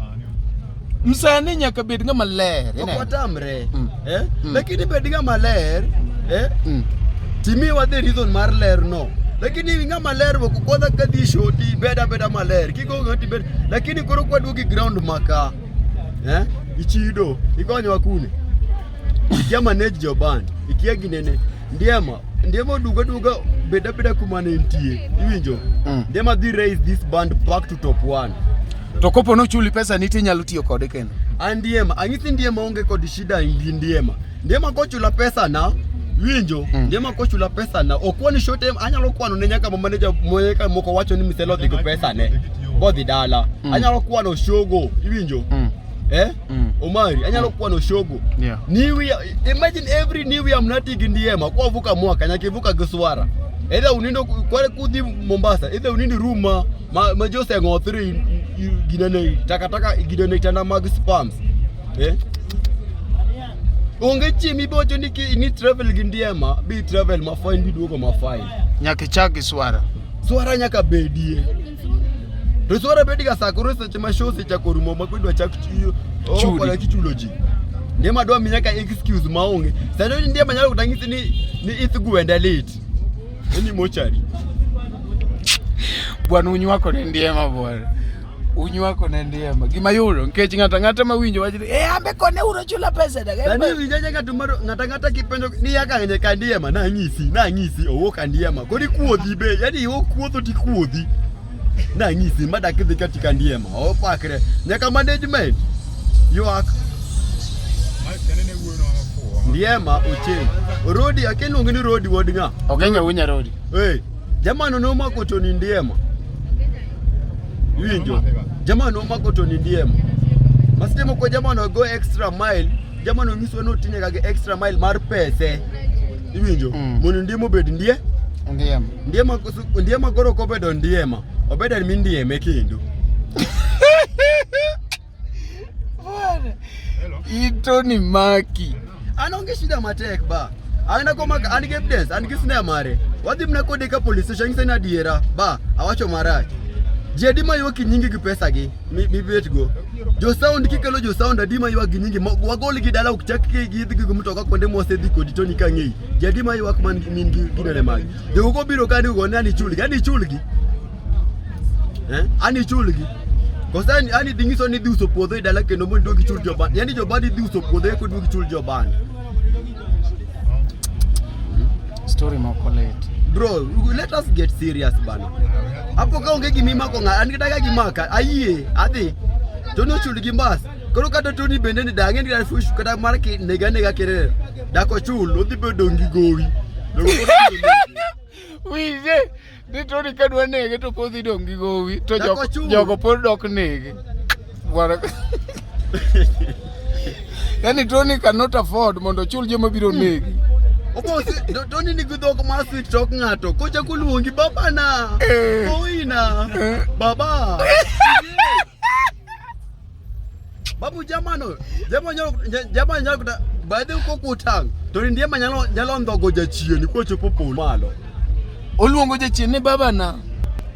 Msanii nyaka bed ng'ama ler. Ok ineno? watamre. Eh? Mm. Lakini bed ng'ama ler, eh? Mm. Timiwa the reason mar ler no. Lakini ng'ama ler bo kwanza kadhi show ti beda beda maler. Kigo ng'ati bed. Lakini koro kwaduogi ground maka. Eh? Ichido, ikonyowa kune. Ikia manage jo band, ikia ginene. Ndiema, Ndiema oduga duga beda beda kuma ne nitie. Iwinjo? Ndiema dhi raise this band back to top one. To kopo nochuli pesa ni tinyalo tiyo kode kendo. An Ndiema, ang'isi Ndiema onge kod shida gi Ndiema. Ndiema kochula pesa na winjo Ndiema kochula pesa na okwani short time anyalo kwano ne nyaka ma manager moyeka moko wacho ni Miselo odhi gi pesa ne bodhi dala. Anyalo kwano shogo, iwinjo? Eh? Omari, anyalo kwano shogo. Yeah. New year, imagine every new year mnati gi Ndiema kwavuka mwaka nyaka ivuka gi swara. Either unindo kwale kudhi Mombasa, either unindi room ma Jose ng'othri ginene takataka ginene tanda mag spams. Eh? Onge chieng' mibocho ni ni travel gi Ndiema, bi travel ma fine bi duogo ma fine. Nyaka ichak gi swara. Swara nyaka bedie. To swara bedi ga sa koro seche ma show osechako rumo ma kidwa chak tiyo. Chudi. Koda kichulo ji. Ndiema dwa mi nyaka excuse maonge. Sano Ndiema nyalo kata ng'isi ni ith gwende lit. Eni mochari. Bwana unywako ne Ndiema bwana. Unywako ne Ndiema. Gima yudo nikech ng'ato ang'ata mawinjo wacho ni eh ambe kone uro chula pesa da. Sani winja nyaka tumaro ng'ata ng'ata kipenjo ni yaka ng'e ka Ndiema nang'isi owuok ka Ndiema. Koro ikuodhi be, yani iwo kuodho tikuodhi. Nang'isi madak idhi katika Ndiema. Opakre. Nyaka management ywak. Ndiema ocheng. Rodi akeluonge ni Rodi wuod ng'a? Ogenya wunya rodi. Hey, jamano nomako Tony Ndiema. Iwinjo? Jamano nomako Tony Ndiema. Masitemo ko jamano go extra mile, jamano nyiso ni otinye ga gi extra mile mar pese. Iwinjo? Mondo Ndiema obed ndie. Ndiema. Ndiema Ndiema koro kobedo Ndiema, obedo mi Ndieme kendo. Ito ni maki. An onge shida matek ba. An akomaka an gi evidence, an gi snare mare. Wadhi mana kode ka police station ng'ise ni adiera ba awacho marach. Ji adi ma ywak nyingi gi pesa gi mibet go. Jo sound kikelo jo sound adi ma ywak gi nyingi wagol gi dala ok chak gi gi gi mtoka kuonde mwasedhi kodi to ni kang'eyi. Ji adi ma ywak man min gi ginene magi. Jogo kobiro ka ni go ni chulgi, ani chulgi. Eh? Ani chulgi. Kosa ani dhi nyiso ni dhi uso puodho e dala kendo mondo iduog ichul joban. Yaani joban idhi uso puodho eka iduog ichul joban. Story moko lit. Bro, let us get serious bana. Hapo ka onge gimimako ng'a, an kata ka gimaka, ayie, adhi. Tony ochul gi mbas. Koro kata Tony bende ni dang'e ni kata fush kata mar ki nega nega kerere. Dak ochul, odhi bedo gi gowi. Dogo koro biro nege. Winje ni Tony kadwa nege to podhi dong' gi gowi to Dak ochul. jogo pod dok nege. Bwana. Yaani Tony cannot afford mondo ochul joma biro negi. Obosi, Tony nigi dhok mar sweet talk ng'ato. Kochako luongi babana. Eh. Oina. Baba. Babu jamano, jamano nyalo kata by the way kokutang. To Ndiema nyalo ndhogo jachien kochopo polo malo. Oluongo jachien ni babana.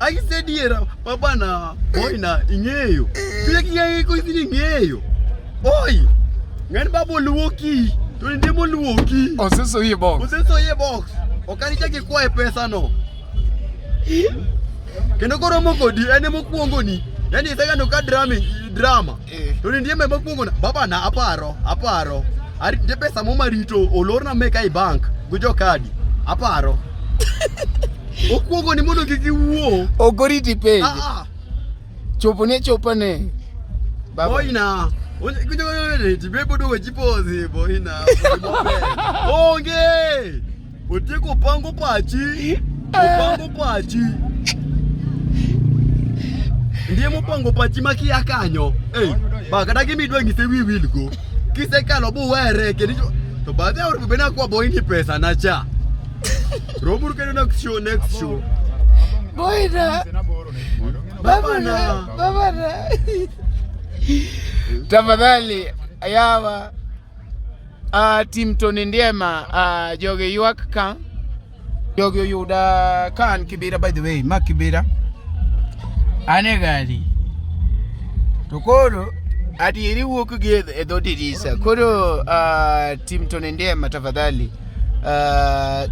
Ang'ise diera babana, oina ing'eyo. Pile king'eyo koisi ni ing'eyo. Oi! Ng'en baba oluoki. To Ndiema oluoki. Osesoyi e box. Osesoyi e box. Ok anichak ikwaye pesa no. Kendo koromo kodi en emokwongo ni. Yaani isegano ka drama. To Ndiema emokwongo na baba na aparo. Nitie pesa mo marito olorna meka e bank gi jokadi. Aparo. Okwongo ni mondo kik iwuo. Ok oriti penj. Ah, ah. Chopo ni achopa ne. Baba. Boina. Tibebo dogo chipozi boina. Onge. Otieko pango pachi. Opango pachi. Ndiye mopango pachi makia kanyo. Eh, ba kata gimidwa ng'ise wi wil go. Kisekalo buwere kendo to badhe or bende akwa boini pesa na cha. Romuru kendo next show next show. Boina. Baba na. Baba na. Tafadhali yawa Tim Tony Ndiema jogi ywak ka jogi oyuda ka an Kibera, by the way ma Kibera an e gari to koro adieri wuok gi e dho dirisa koro Tim Tony Ndiema tafadhali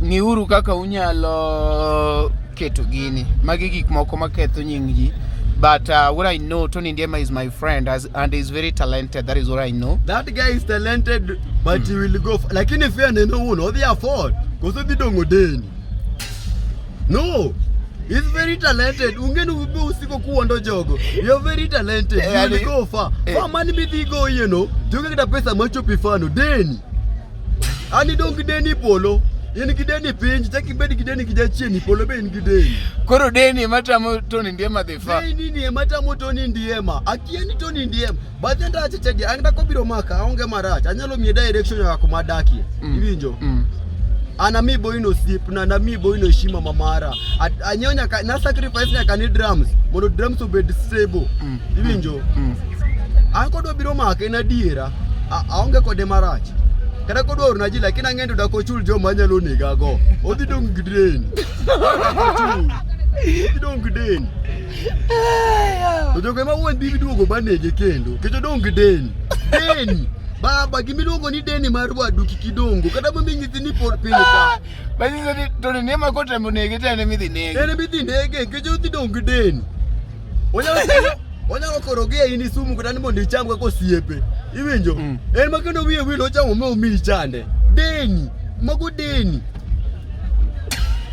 ng'iuru kaka unyalo keto gini. Magi gik moko maketho nying ji. But what I know, Tony Ndiema is my friend and is very talented. That is what I know. That guy is talented but he will go lakini fear neno wuon odhi afford koso dhi dong'o deni. No. He's very talented. Unge ni ube usiko kuondo jogo. You're very talented. You will go far. Far mani midhi go you know. Tionge kata pesa machopi fano deni. Ani dong gi deni polo. In gi deni piny, chak ibed gi deni gi jachien polo be in gi deni. Koro deni ema tamo Tony Ndiema dhi far. Deni ni ema tamo Tony Ndiema. Akia ni Tony Ndiema. Bathe ndache chadi, an kata kobiro maka, aonge marach. Anyalo miye direction nyaka kuma adakie. Iwinjo? An ami boyno osiepna, an ami boyno heshima ma mara. Anyiewo nyaka, na sacrifice nyaka ni drums, mondo drums obed stable. Iwinjo? An kodwa biro make en adiera, aonge kode marach. Kata kodwa orona ji, lakini ang'e ni dak ochul joma nyalo negago. Odhi dong' gi deni. Dak ochul. Odhi dong' gi deni. To jogo ema wuon dhi duogo banege kendo. Nikech odong' gi deni. Deni. Baba, gimiluongo ni deni mar wadu kik idong'go. Kata momi nyisi ni pod piny ka. Manyiso ni Tony Ndiema kotemo nege to en ema idhi nege. En ema idhi nege nikech odhi dong' gi deni. Onyalo onyalo koro gi in isumu kata ni mondo icham kaka osiepe. Iwinjo? En ma kendo wiye wil ochamo ma omiyi chande. Deni. Mago deni.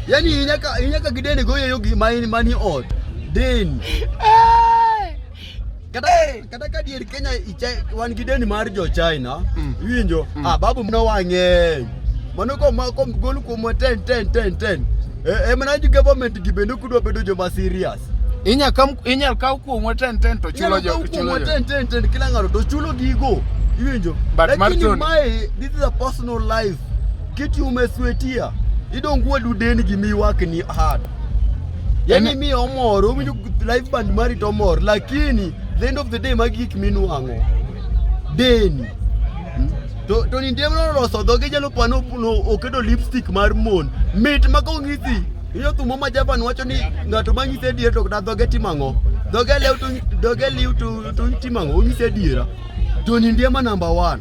Yaani inyaka gi deni go yeyo gi ma in mani ot. Deni. Kata kata ka dier Kenya wan gi deni mar jo China. Iwinjo? Ah, babu mno wang'eny. Mano ko ma ko gol kuomwa 10 10 10 10. E mana ji government gi bende kudwa bedo joma serious. Inyal kaw kuomwa 10 10 to chulo jo Inyalo kaw chulo kuomwa jo. 10 10 10 kila ng'ato to chulo gigo. Iwinjo? But mar Lakini Tony- mae this is a personal life. Kiti umeswetia. Idong wadu deni gi miwak ni hard. Yani mi omor, owinjo live band mari to omor, lakini the end of the day magi gik minwang'o. Deni. To ni ndiema noloso dhoge jalo pano no, oketo lipstick mar mon. Mit ma kong'isi. Iyo thumo ma Japan wacho ni ng'ato ma ng'ise adiera to kata dhoge timo ang'o? Dhoge lew to dhoge liw to timo ang'o? Ong'ise adiera. To ni ndiema number 1.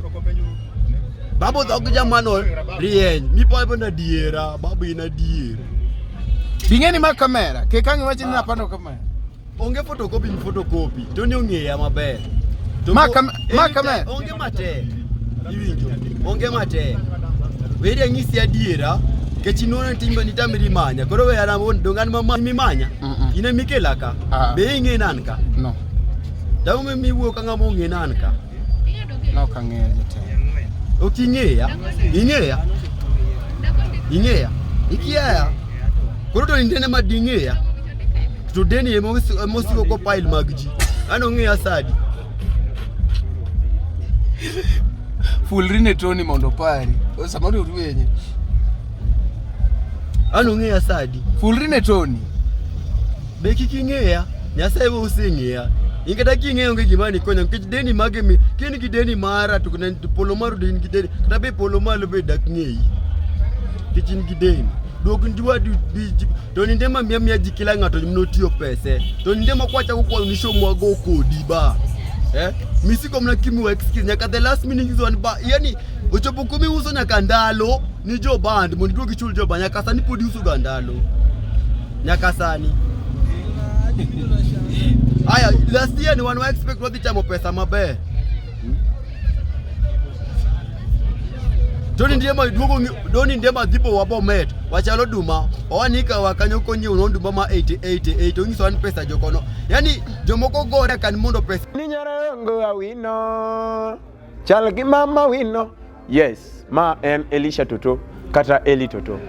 Babu dhog jamano rieny. Mipapo na adiera, babu in adier. Bing'eni ma kamera, kik ang' iwach ni napando kamera. Onge photocopy ni photocopy. To ni ong'eya maber. To Ma ma kamera. Onge matek. Iwinjo? Onge matek. Weri ang'isi adiera. Nikech inuono timbe ni tamri manya. Koro we an awuon dong' an ma mimanya. In ema ikela ka. Be ing'e ni an ka? No. Tang'o miwuoyo ka ng'ama ong'e ni an ka? No, ok ang'eyo jatelo. Ok ing'eya? Ing'eya? Ing'eya? Ikiaya? Koro to indene ma ding'eya? To deni ema osiko ko pile mag ji. An ong'eya sadi. Fulri ne Tony mondo opari. Samoro orwenye. An ong'eya sadi. Fulri ne Tony. Be kik ing'eya, Nyasaye be oseng'eya. In kata king'eyo onge gima nikonyo nikech deni mage mi ka in gi deni mara to ne polo malo to in gi deni kata be polo malo be dak ng'eyi. Nikech in gi deni. Duog wadu bi to ninde ma miya miya ji kila ng'ato notiyo pese. To ninde ma kwachako kwayo ni show mwago kodi ba. Misiko mna kimiwa excuse nyaka the last minute is one ba. Yani ochopo kumi uso nyaka ndalo ni jo band mondo iduog ichul jo band nyaka sani pod iuso ga ndalo. Nyaka sani. Aya, last year ni wan wa expect wadhi chamo pesa maber. Tony Ndiema duogo Tony Ndiema dhipo wabomet wachalo duma owanika wakanyo konyiewo duma ma 88 88 onyiso an pesa jokono. Yani jomoko gore kan mondo pesa Ni nyarongo awino chal gi mama wino. Yes, ma en Elisha Toto kata Eli Toto.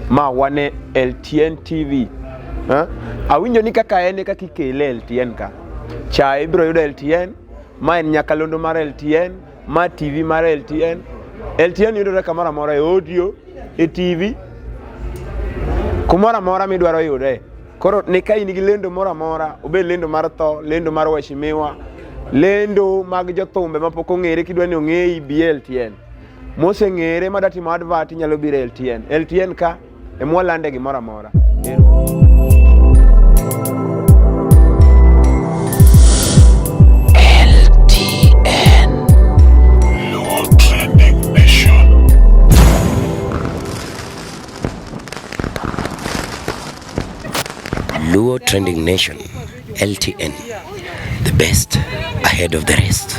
Ma wane LTN TV. Ha? Awinjo ni kaka en e kaka ikele LTN ka. Chae ibiro yudo LTN, ma en nyakalondo mar LTN, ma TV mar LTN. LTN yudore kamoro amora e audio, e TV, kumoro amora midwaro yude. Koro ni ka in gi lendo moro amora, obed lendo mar tho, lendo mar waheshimiwa, lendo mag jothumbe mapok ong'ere kidwa ni ong'eyi bi e LTN. Moseng'ere madwa timo advert inyalo biro e LTN. LTN ka ema walande gimoro amora. LTN. Luo Trending Nation. Luo Trending Nation, LTN, the best ahead of the rest.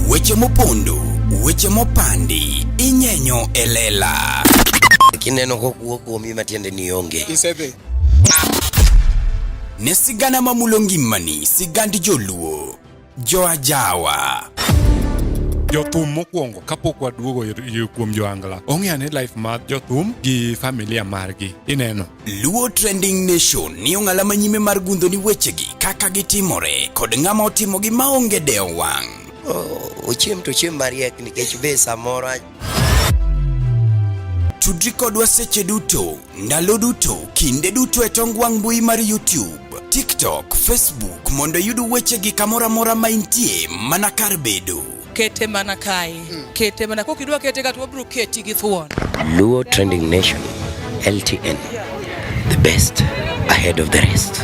Weche mopondo, weche mopandi, inyenyo e lela. Kineno kokuo kuomi matiende ni onge. Isedhi. Ne sigana mamulo ngimani, sigand joluo, joajawa. Jothum mokwongo kapok waduogo kuom joangla ong'e ane life mar jothum gi familia margi ineno. Luo Trending Nation ni ong'ala manyime mar gundho ni wechegi kaka gitimore kod ng'ama otimogi maonge dewo wang'. Ochiem to ochiem mariek nikech be samoro Tudri kodwa seche duto, ndalo duto, kinde duto e tong wang' mbui mar YouTube, TikTok, Facebook mondo iyud wechegi kamoro amora ma intie mana kar bedo. Kete mana kae. Kete mana kokidwa kete ka to wabiro keti gi thuon. Luo Trending Nation, LTN, the best ahead of the rest.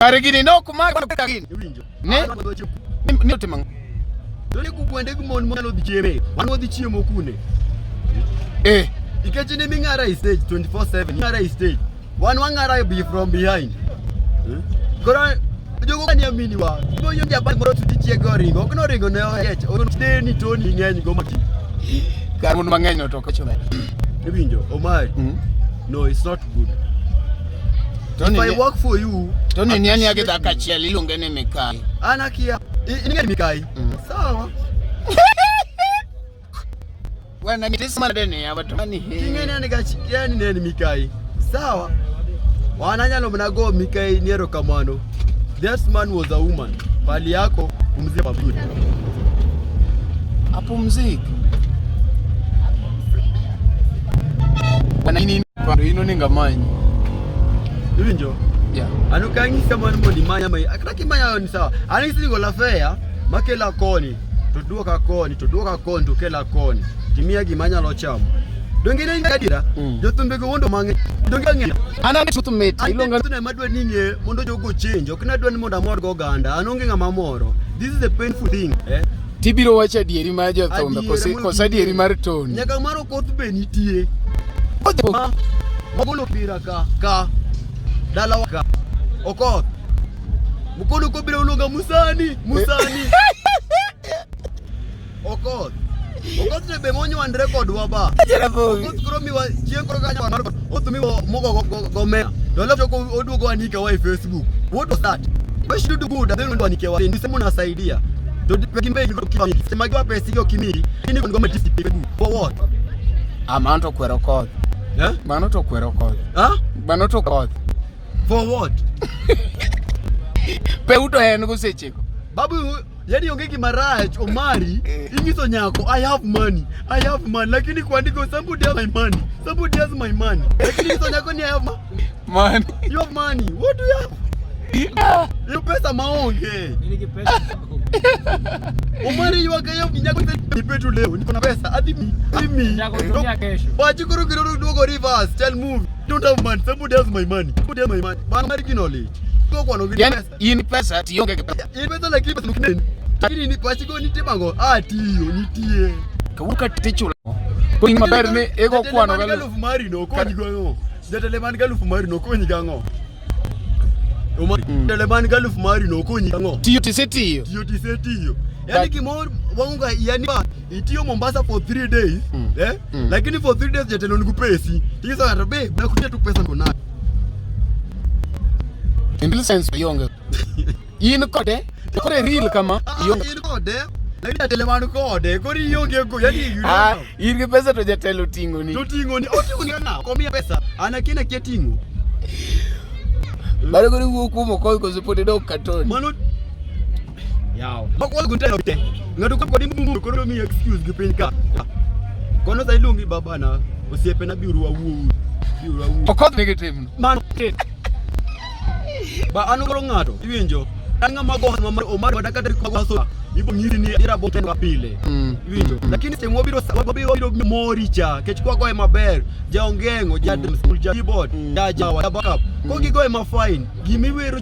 Kare gini ne ok mak kaka gini. Iwinjo? Ne? An wadhi chiemo. Ni otimo ang'o? To ni kugwende gi mon monyalo dhi chieme. Wan wadhi chiemo kune. Eh. Nikech in ming'ara e stage 24/7, ing'ara e stage. Wan wang'ara be from behind. Koro jogo kani amini wa. Boyo jabal moro to chiego oringo. Ok noringo ne oyech. Deni Tony ng'eny go mati. Kar mon mang'eny no to ok ochuno. Iwinjo? Omari. No, it's not good. Tony If I ne- work for you, Tony ni ani gi dhako achiel iluonge ni Mikai. an akia. Ing'e Mikai? Sawa. Wana mitis manade ni yawa to mani he. King'e ni an gachi, yani ne en Mikai. Sawa. Wan anyalo mana go Mikai ni erokamano. That man was a woman. Pali yako pumzika pazuri. Apumzike. Bwana ini pando ino ninga manyi. Iwinjo? Yeah. An ok ang'isi kamano mondo imanya ma kata kimanya ni sawa. An ang'isi ni gola fare makela koni to duoka koni to duoka koni to kela koni. Timiya gima anyalo chamo. Donge in adiera? Jothumbe go wuondo mang'eny. Donge ang'eyo? An ane chuth mit. Iluonga An ema adwa ni ing'e mondo jogo change. Ok nadwa ni mondo amor go oganda. An onge ng'ama moro. This is a painful thing. Eh? Tibiro wacho adieri mar jothumbe Adiera kose mondo kose adieri mar Tony. Nyaka mar okoth be nitie. Ma magolo pira ka ka dalawa ka okoth. Mukono kobiro uluonga Musani, Musani. Okoth. Okoth to be monywandre kodwa ba. Okoth koro miwa chieng' koro kanyo mar okoth miwa mogo go- go- gomena. To alafu choko oduogo anika wa e Facebook. What was that? We should do good and then wanike wa. Ndio sema unasaidia. To gimbe sema giwa pesa hiyo kimi. Ini ngoma tisi For what? Ah, mano to kwero koth. Eh? Mano to kwero koth. Huh? Mano to koth. For what? Peu to en go sechego. Babu, yani onge gima rach Omari, inyiso nyako I have money, I have money, lakini kuandiko somebody has my money, somebody has my money. Lakini inyiso nyako ni I have money. You have money. What do you have? Hiyo pesa maonge. Omari ywak ayo nyako nipe tu leo, niko na pesa, adhi mi, adhi mi. Wachi koro kiro duogo reverse, tell move. Don't have money, somebody has my money. Somebody has my money. Bana mari knowledge. Go kwano gi Yani pesa. in pesa tionge gi pesa. In pesa lakini pesa ok nen. Lakini ni pachigo nitie bango. Ah, tiyo, nitie. Kawuono ka tichulo. Koro ing'e maber ni igo kwano Jatelo man ga galufu mari no okonyi gang'o? Jatelo man galufu mari no okonyi gang'o? Omari, jatelo man galufu mari no okonyi gang'o? Tiyo tisetiyo. Tiyo tisetiyo. Yani gimoro waunga yani ba itiyo Mombasa for 3 days, eh? Lakini for 3 days jatelo niku pesi. Tiso ng'ato be nakuja tu pesa niko nayo. In real sense ionge. In kode, to kore real kama Ah, ionge. in kode. Lakini jatelo man kode, koro ionge go, yani you don't Ah, know. in gi pesa to jatelo ting'o ni. To ting'o ni, oting'o ni ng'a? Komiya pesa, an akia nakia ting'o. Baro koro iwuok kuom Okoth koso pod idok ka Tony. Mano yaw. Makwal go telo te. Ng'ato kod kodi mumbu koro mi excuse gi piny ka. Kono sa iluongi babana, osiepena biuru wawuo. Biuru wawuo. Okoth nigi timno. Mano. Ba an koro ng'ato, iwinjo. An ng'ama go ma Omar kata kata ko go ibo nyiri ni irabo tendo pile. Iwinjo? Lakini seche mwabiro wabiro mori cha kech kwa goye maber ja ongeng'o ja drum school ja keyboard ja jawa ja backup ko gigoye ma fine gimiwero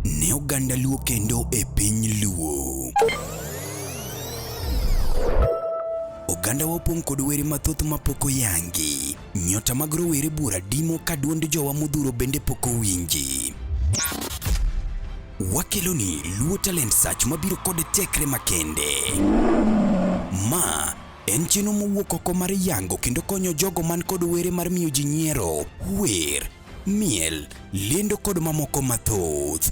Ne oganda Luo kendo e piny Luo. Ogandawa opong' kod were mathoth mapok oyangi. Nyota mag rowere buora dimo ka duond jowa modhuro bende pok owinji. Wakeloni Luo Talent Search mabiro kod tekre makende. Ma en chenro mowuok oko mar yango kendo konyo jogo man kod were mar miyo ji nyiero, wer, miel, lendo kod mamoko mathoth.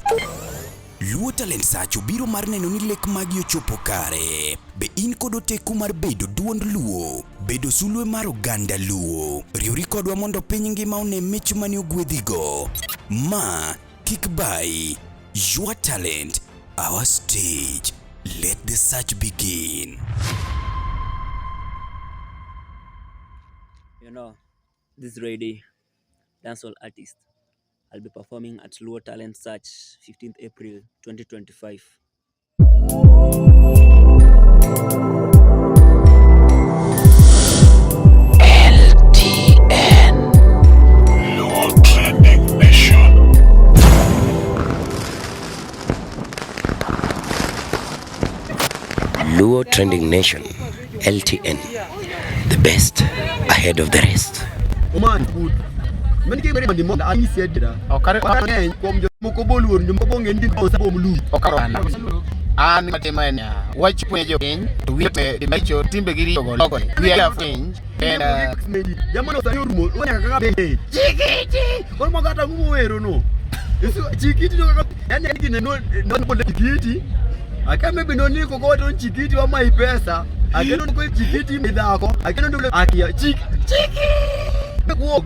Luo Talent Search obiro mar neno ni lek magi ochopo kare. Be in kod oteku mar bedo duond Luo, bedo sulwe mar oganda Luo? Riwri kodwa mondo piny ngima one mich mane ogwedhigo. Ma kik bayi. Your talent, our stage. Let the search begin. You know, this lady, dancehall artist, I'll be performing at Luo Talent Search 15th April 2025. LTN. Luo Trending Nation. Luo Trending Nation, LTN, the best ahead of the rest. Oman good. Men ki bere mo ani siedra. Okare Ng'eny kuom jomoko boluor jomoko bong'e ni osa bom lu. Okaro an. An matimo en ya. Wach puonjo jopiny to wiye maricho timbe gi richo go logo. Wiya fwenj en Jamano sani orumo nyaka kaka be. Chikiti. Koro mago kata ang'o mowero no. Isu chikiti no kaka yani gine no no bole chikiti. Aka maybe no niko ko to chikiti wa mai pesa. Akeno ko chikiti mi dhako. Akeno ndo akia chik chiki. Kuog.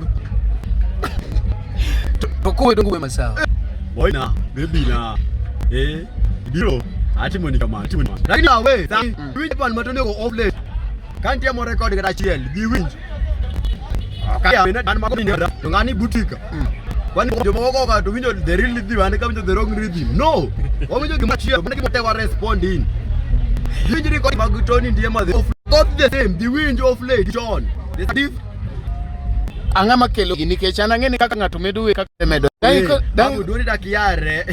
to kowe dongo we masawa. Boy na, baby na. Eh, biro. Atimo ni kama, atimo ni. Lakini awe, winj pan matone go off late. Ka nitie mo record kata achiel, bi winj. Ka ya an mago ni to ng'ani butika. Kwani jomoko ka to winjo the real rhythm an ka winjo the wrong rhythm. No. Wawinjo gima chielo, mana gima tewa respond in. Winj record mag Tony Ndiema the off. Got the same, the winj off late, John. The diff Ang'o makelo gini nikech an ang'e ni kaka ng'ato medo wer kaka medo. Eh, babu duondi dak yare.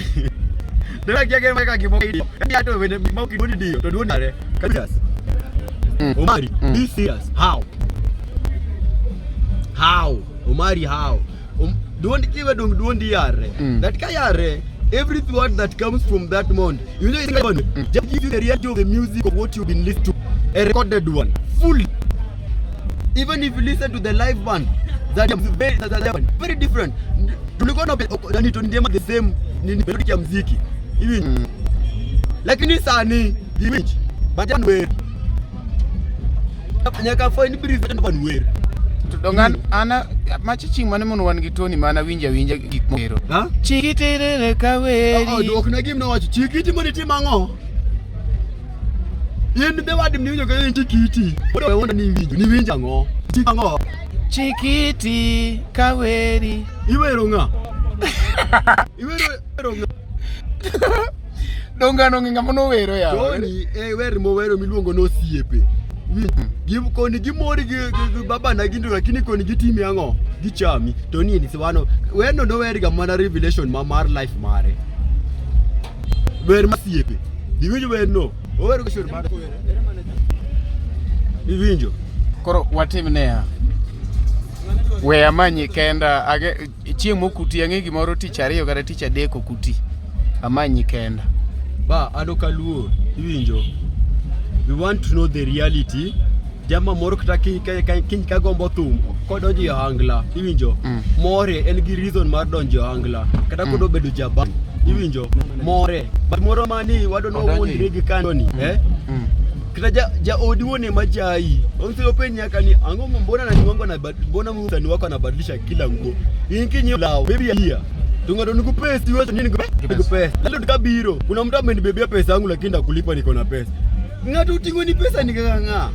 Dak yare kaka gimo idio. Ya to wene ma ok duondi dio to duondi yare. Serious. Omari, be serious. How? How? Omari how? Duondi kiwe dong duondi yare. That ka yare every word that comes from that mount, you know, it's like, just give you the reality of the music of what you've been listening to, a recorded one, fully. Even if you listen to the live band, that is very, that, that, very different. Tulikuwa na yani tundiema the same nini melody ya muziki hivi, lakini sani image but wer nyaka find brief and wer To dong an ana machi chieng' mane mono wan gi Tony mana winja winja gik mowero. Ha? Chikiterere kaweri. Oh, dwok na gima nowacho chikiti mondo itim ang'o? In be wad miwinjo ka in chikiti. Mondo we ni winjo, ni winjo ang'o? Chik ang'o? Chikiti kaweri. Iwero ng'a? Iwero iwero ng'a? Dong an onge ng'ama nowero yawa. Tony e wer mowero miluongo ni osiepe. Gi koni gimor gi, gi, gi babana gindo lakini koni gitimi ang'o? Gichami. Tony ni siwano werno nower ga mana revelation ma mar life mare. Wer masiepe. Iwinjo werno? Owero go mar. Iwinjo? Koro watim niya. We amanyi kenda age chieng' mokuti ang'e gimoro tich ariyo kata tich adek okuti. Amanyi kenda. Ba an ok aluor, iwinjo? We want to know the reality. Jama moro kata kiny ka gombo thum kodonjo e ohangla, iwinjo? More en gi reason mar donjo e ohangla. Kata kodwa bedo jaban, iwinjo? More. But moro mani wadwa ni Odonjo wawuondre gi kando ni, eh? Kata jaodi wuon ema jayi. Onse openj nyaka ni ang'o mbona nani wangu mbona msanii wako anabadilisha kila nguo. In kinyiewo law, maybe a year. To ng'ato nigi pesa, iwacho ni nigi pesa. Landlord kabiro, kuna mtu amenibebea pesa yangu lakini ndakulipa niko na pesa. Ng'ato oting'o ni pesa ni kaka ng'a?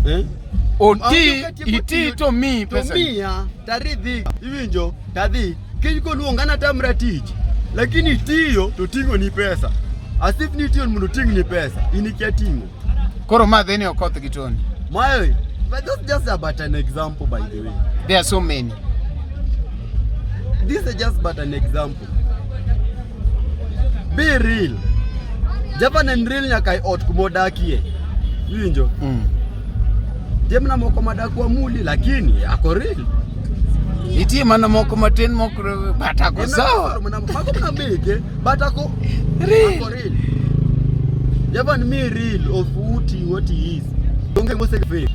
Eh? Oti iti to mi To pesa. miya taridhi iwinjo tadhi kiny koluonga natamra tich lakini tiyo to ting'o ni pesa as if ni tiyo mondo oting' ni pesa in ikia ting'o Koro ma dheni okoth gi Tony. Mae, but that's just about an example by the way. There are so many. This is just but an example. Be real. Javan en real nyaka e ot kuma odakie. Iwinjo? Jemna moko madak wamuli lakini ako real. Nitie mana moko matin moko but ako sawa. Mago mana meke but ako Real. Ako real. Javan mi real of what he is. Onge mose fake.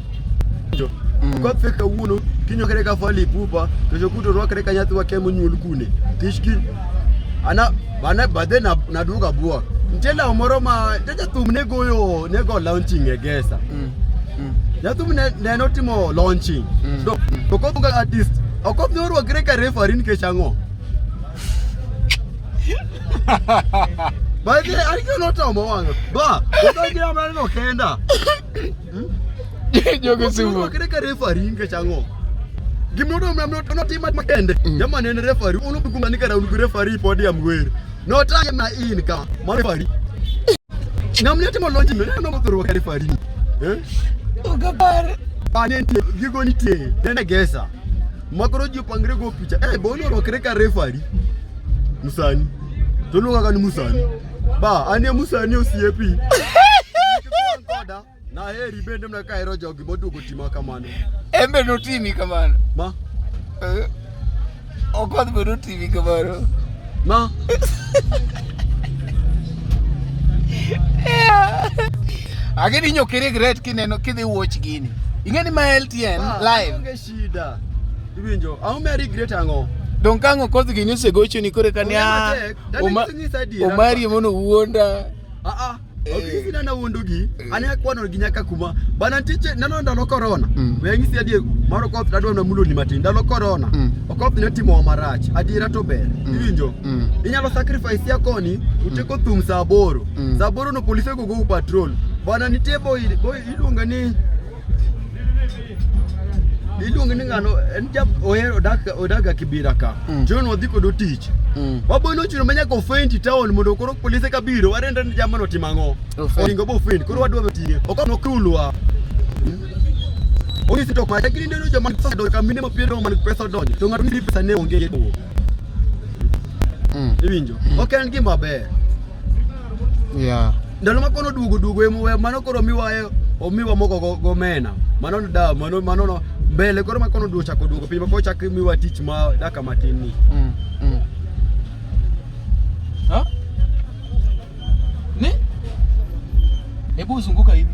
Iwinjo? Kwa fake kawuono kinyokre ka Fally Ipupa kesho kuto rwakre ka nyathi wakia monyuol kune. Kich kiny ana bana badhe na naduogo abuok. Nitie law moro ma nitie jathum ne goyo ne go launching e Gesa. Jathum ne notimo launching. To koth ka artist Okoth ne orwakre ka referee nikech ang'o? By the way, ariko notamo wang'a. Ba, odonjira maneno kenda. Jogo sumo. Orwakre ka referee nikech ang'o? Gimoro notima makende. Jama ne en referee, uno kumani kara un gi referee podium wer. Notaye ma in ka, ma referee. Ng'ama ne timo launching no, ne no ka referee. Eh? Okapar. Ba ne nitie, gigo nitie, ne Gesa. Makoro ji opangre go picha. Eh, bono orwakre ka referee. Musani. To luonga ka ni Musani. Ba, an e Musani osiepi. Koda, naheri bende mana ka ahero jogi moduogo tima kamano. En be notimi kamano. Ma? Okoth be notimi kamano. Ma? Ageni nyoki regret kineno kidhi watch gini. Ing'e ni ma LTN live. Onge shida. Iwinjo, ang'o ma regret ang'o? Dong kang' Okoth gini osegochoni koro eka ni Onge "Ah, matek, dani nyisa adiera. Omari emono wuonda. Ah ah. Ok nyisi nana wuondo gi, an akwano gi nyaka kuma. Bana nitie nano ndalo corona. We anyisi adier, mar Okoth nadwa na mulo ni matin. Ndalo corona, Okoth ne timowa marach. Adiera to ber. Iwinjo? Inyalo sacrifice ya koni, utieko thum saa 8. Saa 8 no polise go go patrol. Bana nitie boy iluonga ni ng'ano en ja ohero odak Kibira ka. John wadhi kodo tich. Waboy nochuno ma nyaka ofeint town mondo koro polise ka biro warendre ni jamano otimo ang'o. Oringo bo ofeint koro wadwa ting'e. Ok nokulwa. Onyisi to ma lakini neno joma pesa donjo ka mine ma piero man pesa donjo to ng'ato ni pesa ne onge. Iwinjo? Ok en gima ber. Yeah. Ndalo ma kono duogo duogo emo mano koro miwa omiwa moko gomena. Mano da mano mano no mbele koro ma kono duogo chako duogo piny ma koro chak miwa tich ma daka matin ni. Ha? Ni? Hebu zunguka hivi.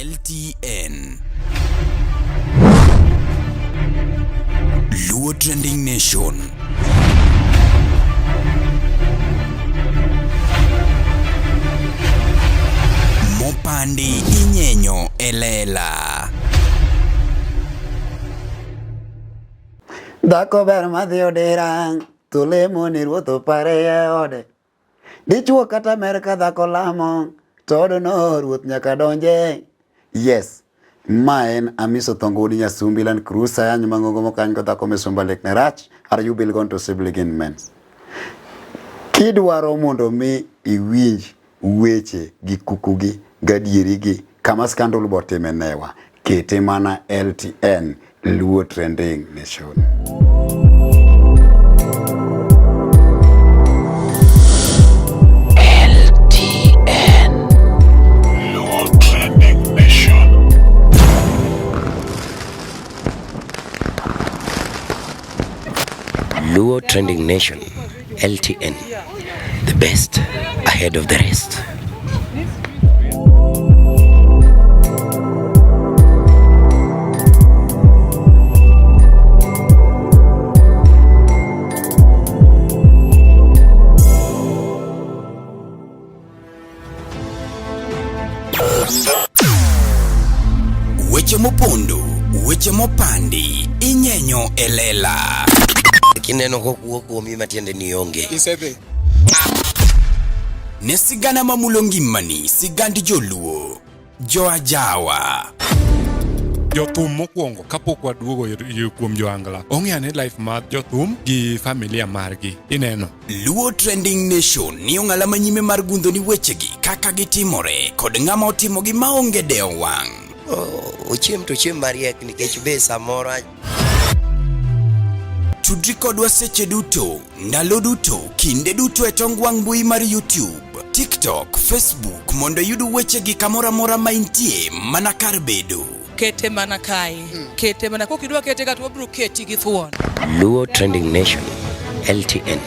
LTN. Luo Trending Nation. Mopandi inyenyo elela. Dhako ber madhi odera, to lemo ni ruoth opare e ode. Dichuo kata mer ka dhako lamo, to odno ruoth nyaka donje. Yes, ma en Amiso Thongo wuod Nyasumbi Land Cruiser yanyo mang'ongo mokany go dhako misumba lek ne rach, are you bill gone to sibling mens. Kidwaro mondo mi iwinj weche gi kukugi gadierigi kama scandal botime newa, kete mana LTN Luo Trending Nation. LTN. Luo Trending Nation. Luo Trending Nation, LTN, the best ahead of the rest. Weche mopondo, weche mopandi, inyenyo e lela. Kineno kokuo kuomi matiende ni onge. Isedhi. Ne sigana mamulo ngimani, sigand joluo, joajawa. Jothum mokwongo kapok waduogo kuom joangla ong'e ane life mar jothum gi familia margi ineno. Luo Trending Nation ni ong'ala manyime mar gundho ni wechegi kaka gitimore kod ng'ama otimogi maonge dewo wang'. Ochiem to ochiem mariek nikech be samoro Tudri kodwa seche duto, ndalo duto, kinde duto e tong wang' mbui mar YouTube, TikTok, Facebook mondo iyud wechegi kamoro amora ma intie mana kar bedo. Kete mana kae. Kete mana kokidwa kete ka to wabiro keti gi thuon. Luo Trending Nation, LTN,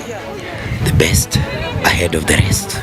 the best ahead of the rest.